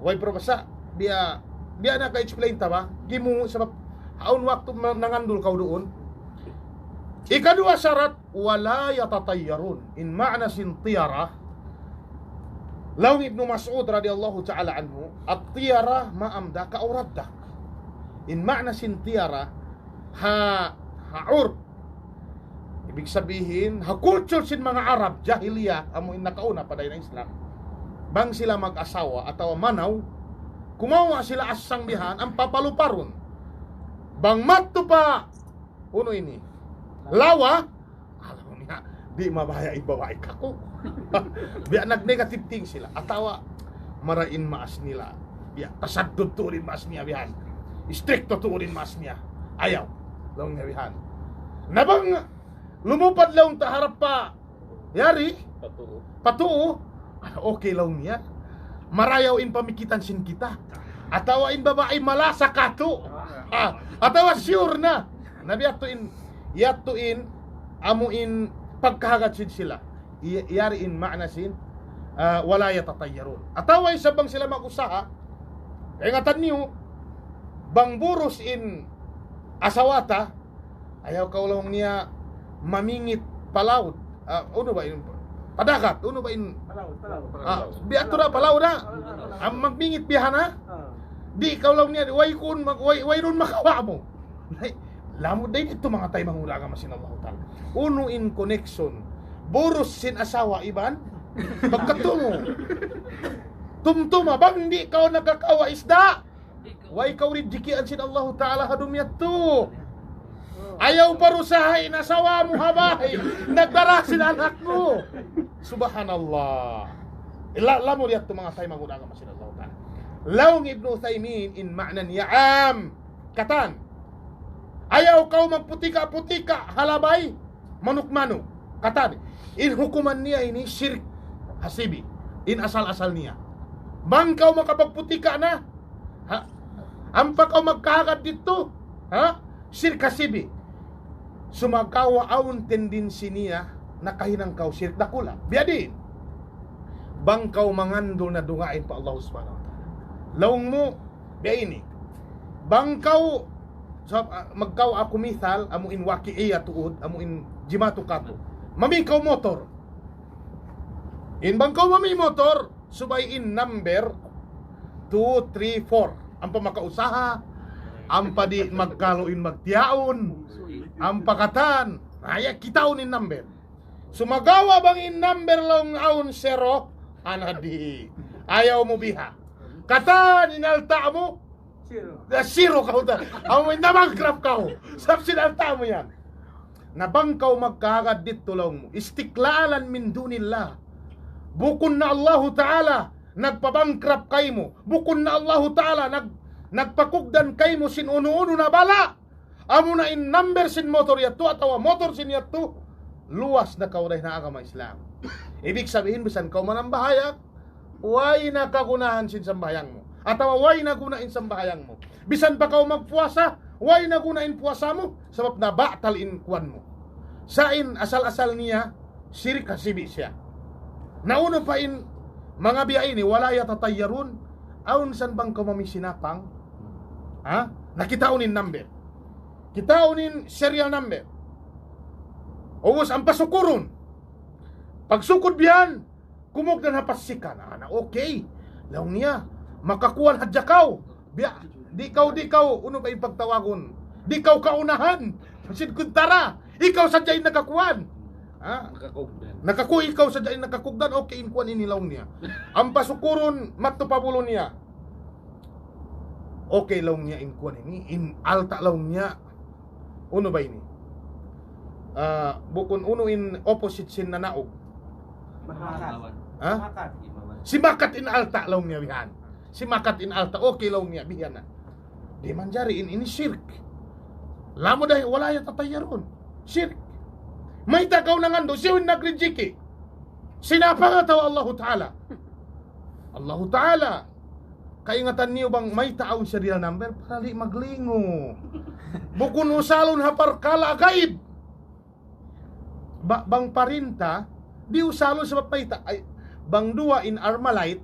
Way problema. Sa', biya', biya' na ka-explain ta ba? Gimu, sabab, awn waktu ma-, nangandul kaw duun. Ikaduwa sarat, ولا يتطيرون. In ma'na sin tiyara, laung Ibnu Mas'ud radiyallahu ta'ala anhu, الطيرة ما أمضاك أو ردك. In ma'na sin tiyara, ha, ha urf. Ibig sabihin, ha culture sin manga Arab, jahiliya, amu in nakauna pa dayn ha Islam. Bang sila mag-asawa atawa manaw, kumawa' sila asang bihan, ampa paluparun. Bang madtu pa, unu ini, lawa, alam niya, di' mabaya' in babai kaku'. Biya' nag-negative thing sila. Atawa, marayaw in maas nila. Biya' tasaddud tuud in maas niya bihan. Istrikto tuud in maas niya. Ayaw. Laung niya bihan. Na bang lumupad laung ta harap pa yari, pa tuu. Pa tuu. Ah, okay laung niya. Marayaw in pamikitan sin kita. Atawa in babai malasa katu'. Ah, atawa sure na. Na biya' tu in, yadtu in, amu in pagkahagad sin sila. I-, yari in ma'na sin, ah, ولا يتطيرون. Atawa isab bang sila mag-usaha, kaingatan niyu, bang burus in asawa ta, ayaw kaw laung niya mamingit pa laud. Ah, unu ba in? Pa dagat, unu ba in? Pa laud, pa laud. Ah, biya' tu da, pa laud da. Pa laud, pa laud. Ah, magmingit biya' na. Ah. Di' kaw laung niya, way kun, mag-, way, wayruun makawa' mu. Lamud da ini tu manga taymanghud agama sin Allahu Ta'ala. Unu in connection? Burus sin asawa iban pagkatumu. Tumtuma, bang di' kaw nakakawa' isda, way kaw rijikian sin Allahu Ta'ala ha dunya tu. Ayaw parusaha in asawa mu ha bay, nagdara sin anak mu. Subhanallah. Ila, lamud yadtu manga taymanghud agama sin Allahu Ta'ala. Laung Ibnu Uthaymin in ma'na niya am. Katan. Ayaw kaw magputika-putika ha labay, manuk-manuk. Katan. In hukuman niya ini shirk ha sibi'. In asal-asal niya. Bang kaw makapagputika na, ha? Ampa kaw magkahagad didtu, ha? Shirk ha sibi'. Sumagawa' awn tendency niya, nakahinang kaw shirk dakula'. Biya' diin. Bang kaw mangandul na dungain pa Allah Subhanahu wa Ta'ala. Laung mu, biya' ini. Bang kaw, sa, ah, magkaw aku misal, amu in waqi'iyya tuud, amu in jimatu katu'. Mami kaw motor. In bang kaw mami motor, subay in number two, three, four. Ampa makausaha, ampa di' magkalu in magtiyaun, ampa katan. Aya kitaun in number. Sumagawa' bang in number laung awn zero, ana di'. Ayaw mu biha. Katan in alta' mu, zero. Na zero kaw ta. Amu in na-bankrupt kaw. Sabab sin alta' mu yan. Na bang kaw magkahagad didtu laung mu, istiqlalan min dunillah. Bukun na Allahu Ta'ala nagpa-bankrupt kaymu. Bukun na Allahu Ta'ala nag-, nagpakugdan kaymu sin unu-unu na bala'. Amuna in number sin motor yadtu atawa motor sin yadtu, luwas na kaw dayn ha agama Islam. Ibig sabihin, bisan kaw manambahayang, way na kagunahan sin sambahayang mu. Atawa way na guna in sambahayang mu. Bisan pa kaw magpuasa, way na guna in puasa mu, sabab nabatal in kuwan mu. Sa' in asal-asal niya, shirk ha sibi' siya. Na unu pa in manga biya' ini, ولا يتطيرون, awn san bang kaw mami sinapang, ha? Na kitaun in number. Kitaun in serial number. Ubus ampa sukurun. Pagsukud biya' yan, kumugdan ha pasikan. Ana, okay. Laung niya, makakuan hadja kaw. Biya', di' kaw, di' kaw, unu ba in pagtawagun? Di' kaw kaunahan. Sin kuntara. Ikaw sadja in nakakuan. Ha? Nakakugdan. Nakaku-, ikaw sadja in nakakugdan. Okay, in kuan ini laung niya. Ampa sukurun, madtu pa bulu niya. Okay laung niya in kuan ini, in alta' laung niya. Unu ba ini? Ah, bukun unu in opposite sin nanaug? Makat. Ha? Makat. Simakat in alta' laung niya bihan. Simakat in alta', okay laung niya bihan na. Di' manjari in ini shirk. Lamud da, ولا يتطيرون. Shirk. Mayta' kaw nangandul, siyu in nagrijiki? Sinapang atawa Allahu Ta'ala? Allahu Ta'ala. Kaingatan niyu bang mayta' awn serial number, para di' maglingu. Bukun usalun ha parkala' gaib. Ba-, bang parinta, di' usalun sabab mayta'. Ay, bang duwa in Armalite,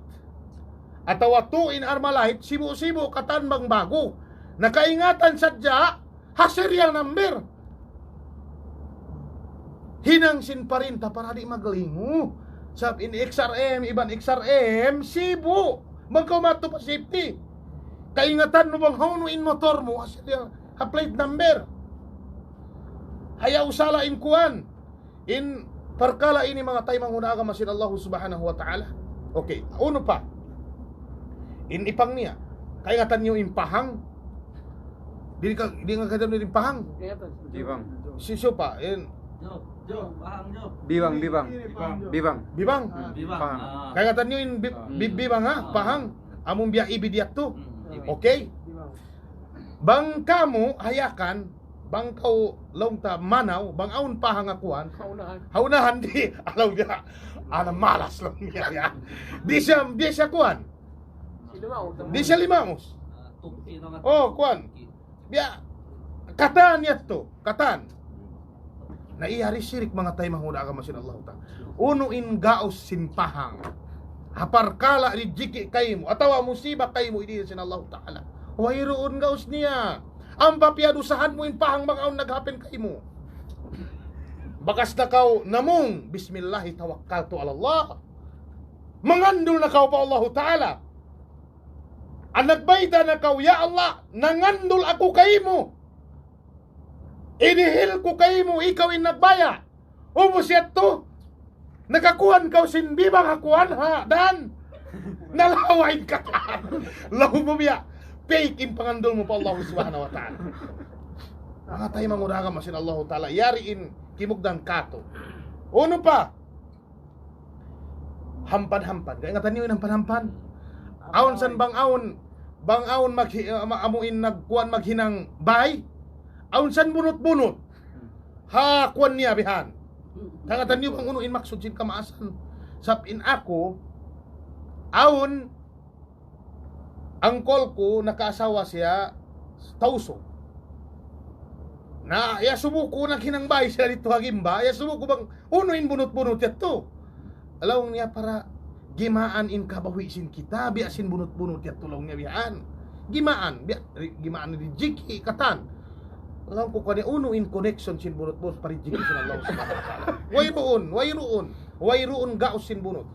atawa tu in Armalite, sibu'-sibu' katan bang ba'gu. Na kaingatan sadja, ha serial number. Hinang sin parinta para di' maglingu. Sabab in X R M, iban X R M, sibu'. Bang kaw madtu pa safety. Kaingatan mu bang hawnu in motor mu, ha serial, ha plate number. Ayaw usala in kuan. In parkala' ini manga taymanghud agama sin Allah Subhanahu wa Ta'ala. Okay, unu pa? In ipang niya. Kaingatan niyu in pahang? Di' ka, di' nga kaitam in pahang? Bibang. Si, siyu pa, in Jo, Jo, pahang Jo. Bibang, bibang. Bibang. Bibang. Bibang. Bibang. Pahang. Ah. Kaingatan niyu in bi-, Ah. bi-, bibang, ha? Ah. Pahang. Amun biya' ibid yadtu. Hmm, ibid. Okay? Bang kamu, ha Yakan, bang kaw laung ta manaw, bang awn pahang ha kuan. Ha unahan. Ha unahan di', alaw niya. Ana malas laung niya yan. Di' siya, di' siya kuan. Di' siya limaus. Oh, kuan. Biya', katan yadtu, katan. Na iyari sirik manga taymanghud agama sin Allah Ta'ala. Unu in gaus sin pahang? Ha parkala' rijiki kaymu, atawa musiba kaymu ini sin Allah Ta'ala. Wayruun gaus niya. Ampa piyadusahan mu in pahang bang awn nag-happen kaymu. Bakas na kaw namung, "Bismillahi tawakkaltu ala Allah." Mangandul na kaw pa Allah Ta'ala. An nagbayta' na kaw, "Ya Allah, nangandul aku kaymu." Idihil ku kaymu, ikaw in nagbaya'. Ubus yadtu, nakakuan kaw sin bibang ha kuan ha dan. Nalawa' in katan. Laung mu biya', fake in pangandul mu pa Allah Subhanahu wa Ta'ala. Manga taymanghud ha agama sin Allah Ta'ala, yari in kimugdan katu'. Unu pa? Hampan-hampan. Kaingatan niyu in hampan-hampan? Awn san bang awn, bang awn maghi-, ama-, amu in nagkuan maghinang bay. Awn san bunut-bunut. Ha kuan niya bihan. Kaingatan niyu bang unu in maksud sin kamaasan. Sabab in aku, awn angkol ku nakaasawa siya Tausug. Na, iyasubu ku naghinang bay siya didtu ha gimba, iyasubu ku bang unu in bunut-bunut yadtu. Laung niya para gimaan in kabawi' sin kita, biya' sin bunut-bunut yadtu laung niya bihan. Gimaan, biya', ri-, gimaan rijiki', katan. Laung ku kaniya unu in connection sin bunut-bunut pa rijiki' sin Allah Subhanahu wa Ta'ala. Wayruun, wayruun, wayruun gaus sin bunut.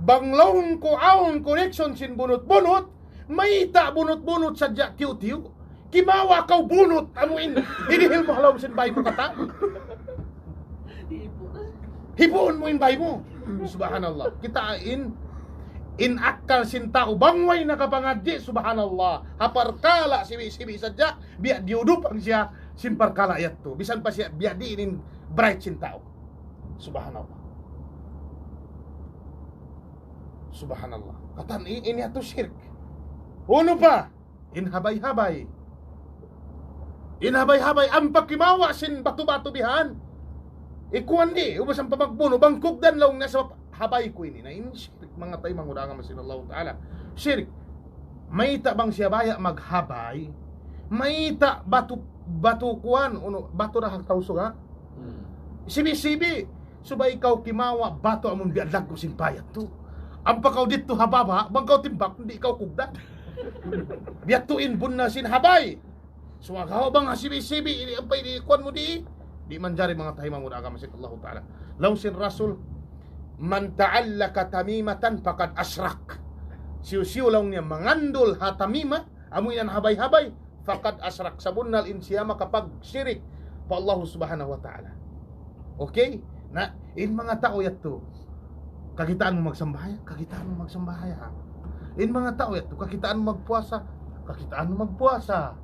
Bang laung ku awn connection sin bunut-bunut, mayta' bunut-bunut sadja tiyu'-tiyu'. Kimawa' kaw bunut, amu in, idihil mu ha lawm sin bay mu katan. Hipuun mu in bay mu. Subhanallah. Kita' in, in akkal sin tau bang way nakapangadji', subhanallah. Ha parkala' sibi'-sibi' sadja, biya' diyudupang siya sin parkala' yadtu. Bisan pa siya, biya' diin in bright sin tau. Subhanallah. Subhanallah. Katan i-, ini yadtu shirk. Unu pa? In habay-habay. In habay-habay, ampa kimawa' sin batu-batu bihan. Ikuan di, ubus ampa magbunu', bang kugdan laung niya sabab habay ku ini. Na in shirk, manga taymanghud ha agama sin Allah Ta'ala. Shirk. Mayta' bang siya baya' maghabay. Mayta' batu, batu kuan, unu, batu da ha Tausug, ha? Hmm. Sibi'-sibi'. Subay kaw kimawa' batu amun biya' laggu' sin bayat tu. Ampa kaw didtu ha baba', bang kaw timbak, di' kaw kugdan. Biya' tu in bunnal sin habay. Sumagawa' bang ha sibi'-sibi', ini ampa ini kuan mu di'. Di' manjari manga taymanghud ha agama sin Allah Ta'ala. Laung sin Rasul, "Man ta'allaka tamimatan faqad ashrak." Siyu-siyu laung niya mangandul ha tamima, amu in habay-habay, faqad ashrak, sabunnal in siya makapagshirik pa Allah Subhanahu wa Ta'ala. Okay? Na, in manga tau yadtu, kakitaan mu magsambahayang, kakitaan mu magsambahayang. In manga tau yadtu, kakitaan mu magpuasa, kakitaan mu magpuasa.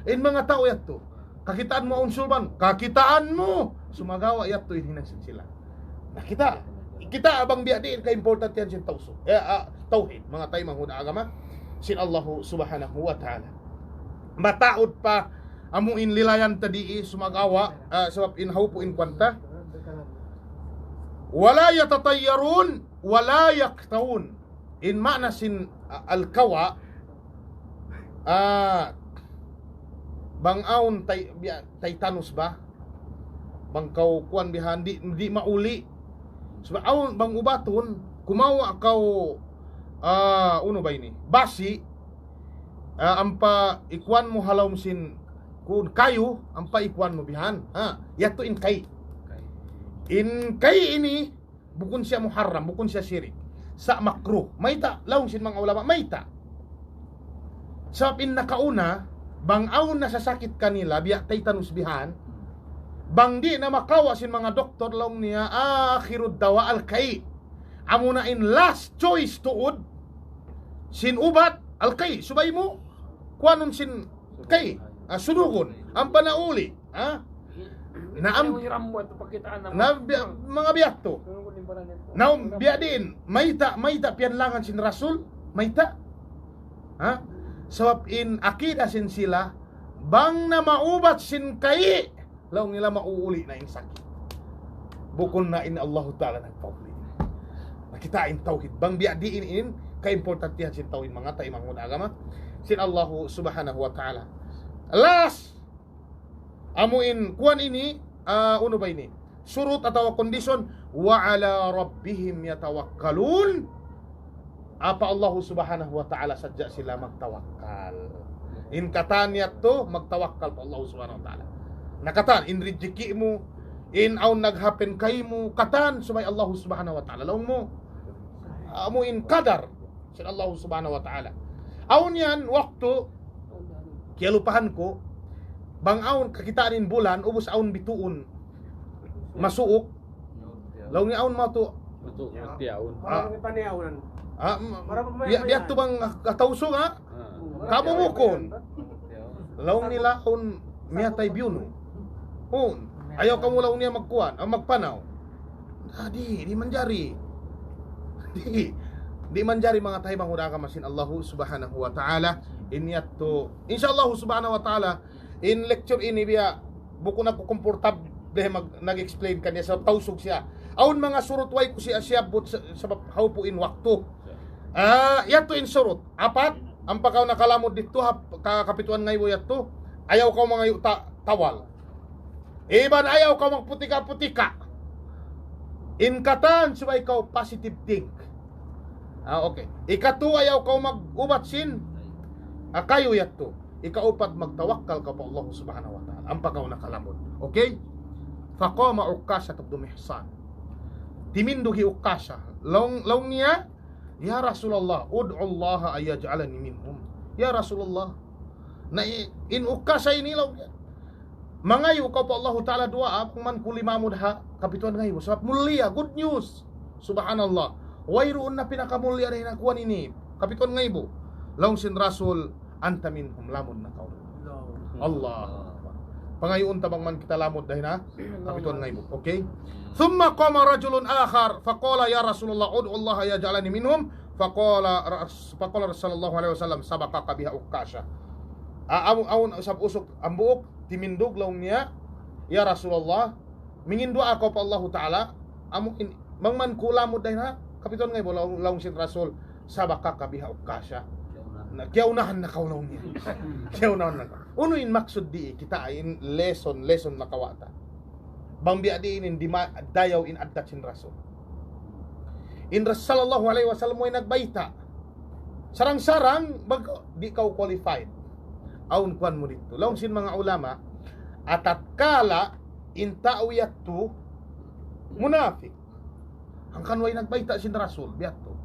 In manga tau yadtu, kakitaan mu awn sulban, kakitaan mu. Sumagawa' yadtu in hinang sin sila. Na kita', kita' bang biya' diin kaimportantihan sin tawsu-, eh, ah, tawhid, manga taymanghud ha agama sin Allahu Subhanahu wa Ta'ala. Mataud pa amu in lilayan ta dii, sumagawa', ah, sabab in hawpu' in kuwan ta. ولا يتطيرون ولا يكتوون. In ma'na sin, ah, al-kawa', ah, bang awn tay-, biya', taytanus ba? Bang kaw kuwan bihan, di', di' mauli'. Sabab awn bang ubatun, kumawa' kaw, ah, unu ba ini? Basi', ah, ampa ikuwan mu ha lawm sin kun kayu, ampa ikuwan mu bihan. Ha, yadtu in kai. In kai ini, bukun siya muharram, bukun siya shirik. Sa' makruh. Mayta', laung sin manga ulama, mayta'. Sabab in nakauna, bang awn nasasakit kanila, biya' taytanus bihan, bang di' na makawa' sin manga doktor, laung niya, آخر الدواء الكي. Amuna in last choice tuud sin ubat, al-kai. Subay mu kuwanun sin kai. Ah, sunugun. Ampa nauli'. Ha? Naam. Yung hiram mo, ito, pakitaan naman. Na biya', manga biya' tu. Yung kunin pa na nito. Na biya' diin, mayta', mayta' piyanlangan sin Rasul, mayta'. Ha? Sabab in akida sin sila, bang na maubat sin kai, laung nila mauuli' na in sakit. Bukun na in Allahu Ta'ala nagpauli'. Na kita' in tawhid. Bang biya' diin in, kaimportantihan sin tawhid, manga taymanghud ha agama sin Allahu Subhanahu wa Ta'ala. Last, amu in kuwan ini, ah, unu ba ini? Surut atawa condition, وعلى ربهم يتوكلون. Apa Allahu Subhanahu wa Ta'ala sadja sila magtawakkal. In katan yadtu, magtawakkal pa Allahu Subhanahu wa Ta'ala. Na katan, in rijiki' mu, in awn naghappen kaymu, katan subay Allahu Subhanahu wa Ta'ala. Laung mu, amu in kadar sin Allahu Subhanahu wa Ta'ala. Awn yan waktu, kiyalupahan ku, Bang awn kakitaan in bulan, ubus awn bituun masuuk. Laung niya awn matu. Matu, mati awn. Ah. Marami pa niya awn. Ah, m-, ya, biya' tu bang, ah, Tausug, ha? Ah. Kamu bukun. Laung nila awn miyatay biyunu. Hun. Ayaw kamu laung niya magkuan, ah, magpanaw. Ah, di', di' manjari. Di', di' manjari manga taymanghud ha agama sin Allahu Subhanahu wa Ta'ala. In yadtu, insya Allahu Subhanahu wa Ta'ala, in lecture ini biya', bukun aku komportable mag-, nag-explain kaniya sabab Tausug siya. Awn manga surut way ku siya siyabbut sa-, sabab hawpu' in waktu. Ah, yadtu in surut. Apat, ampa kaw nakalamud didtu ha, ka-, kapituan ngaibu yadtu. Ayaw kaw mangayu' ta-, tawal. Iban ayaw kaw magputika-putika. In katan subay kaw positive think. Ah, okay. Ikatu, ayaw kaw mag-ubat sin, ah, kayu yadtu. Ikaupat, magtawakkal kaw pa Allah Subhanahu wa Ta'ala. Ampa kaw nakalamud. Okay? فقام عكاشة بن محصن. Timindug hi Ukasha. Laung, laung niya, يا رسول الله، ادع الله أن يجعلني منهم. Ya Rasulullah. Na i-, in Ukasha ini laung niya, mangayu' kaw pa Allahu Ta'ala duwaa, bang man ku limamud ha kapituan ngaibu. Sabab mulia, good news. Subhanallah. Wayruun na pinakamulliya dayn ha kuwan ini. Kapituan ngaibu. Laung sin Rasul, أنت منهم, lamud na kaw. Allah. Pangayuun ta bang man kita lamud dayn ha kapituan ngaibu. Okay? ثم قام رجل آخر فقال يا رسول الله ادع الله أن يجعلني منهم فقال رس-، فقال صلى الله عليه وسلم سبقك بها عكاشة. A-, awn, awn isab usug hambuuk, timindug laung niya, "Ya Rasulullah, mangin duwaa kaw pa Allahu Ta'ala, amu in, bang man ku lamud dayn ha kapituan ngaibu," laung, laung sin Rasul, "سبقك بها عكاشة." Na, kiyaunahan na kaw laung niya. Kiyaunahan na kaw. Unu in maksud di' kita in lesson, lesson makawa' ta. Bang biya' diin in dima-, dayaw in addat sin Rasul. In Rasul sallallahu alayhi wasallam way nagbayta'. Sarang-sarang, bag-, di' kaw qualified. Awn kuwan mu didtu. Laung sin manga ulama, atatkala in tau yadtu munafik. Hangkan way nagbayta' sin Rasul, biya' tu.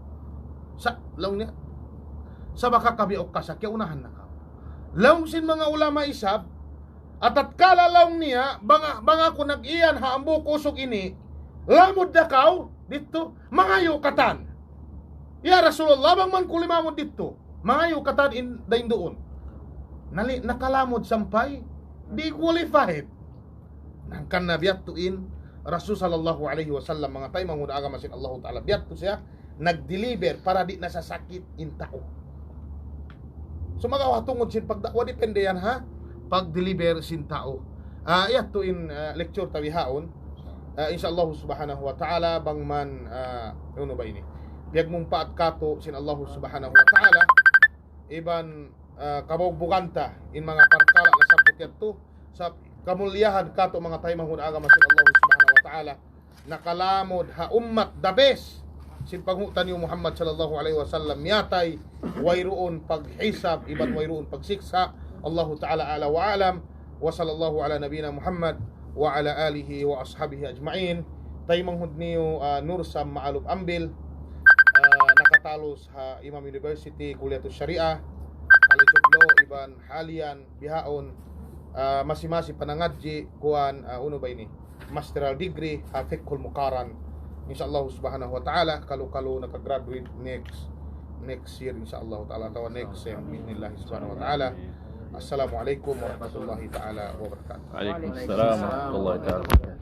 Sa, laung niya, سبقك بها عكاشة, kiyaunahan na kaw. Laung sin manga ulama isab, atatkala laung niya, bang, bang aku nag-iyan ha hambuuk usug ini, lamud da kaw, didtu, mangayu' katan. Ya Rasulullah, bang man ku limamud didtu, mangayu' katan in, dayn duun. Nali-, nakalamud sampay, di' qualified. Hangkan na biya' tu in Rasul sallallahu alayhi wasallam, manga taymanghud ha agama sin Allahu Ta'ala. Biya' tu siya nag-deliver para di' nasasakit in tau. Sumagawa' tungud sin pagda'wa, depende yan ha pag-deliver sin tau. Ah, yadtu in, ah, lecture ta bihaun. Ah, insya Allah subhanahu wa ta'ala, bang man, ah, unu ba ini? Piyagmumpaat katu' sin Allah subhanahu wa ta'ala. Iban, ah, kabugbugan ta in manga parkala' nasabbut yadtu. Sa' kamuliyahan katu' manga taymanghud ha agama sin Allah subhanahu wa ta'ala. Nakalamud ha ummat the best sin panghu' taniyu Muhammad sallallahu alayhi wasallam miyatay, wayruun paghisab, iban wayruun pagsiksa'. Allahu ta'ala a'la wa a'lam. Wa sallallahu ala nabiyyina Muhammad wa ala alihi wa ashabihi ajma'in. Taymanghud niyu, ah, Nursam Maalub Ambil, ah, nakatalus ha Imam University, Kulliyatus Shariah, College of Law, iban halian bihaun, ah, masi-masi pa nangadji' kuwan, ah, unu ba ini? Masteral degree ha Fiqhul Muqaran. Insya Allah subhanahu wa ta'ala, kalu-kalu naka-graduate next, next year, insya Allah ta'ala, atawa next sem, bi'idhnillahi subhanahu wa ta'ala. Assalamu alaykum warahmatullahi ta'ala wabarakatuh. Alaykum assalam warahmatullahi ta'ala wabarakatuh.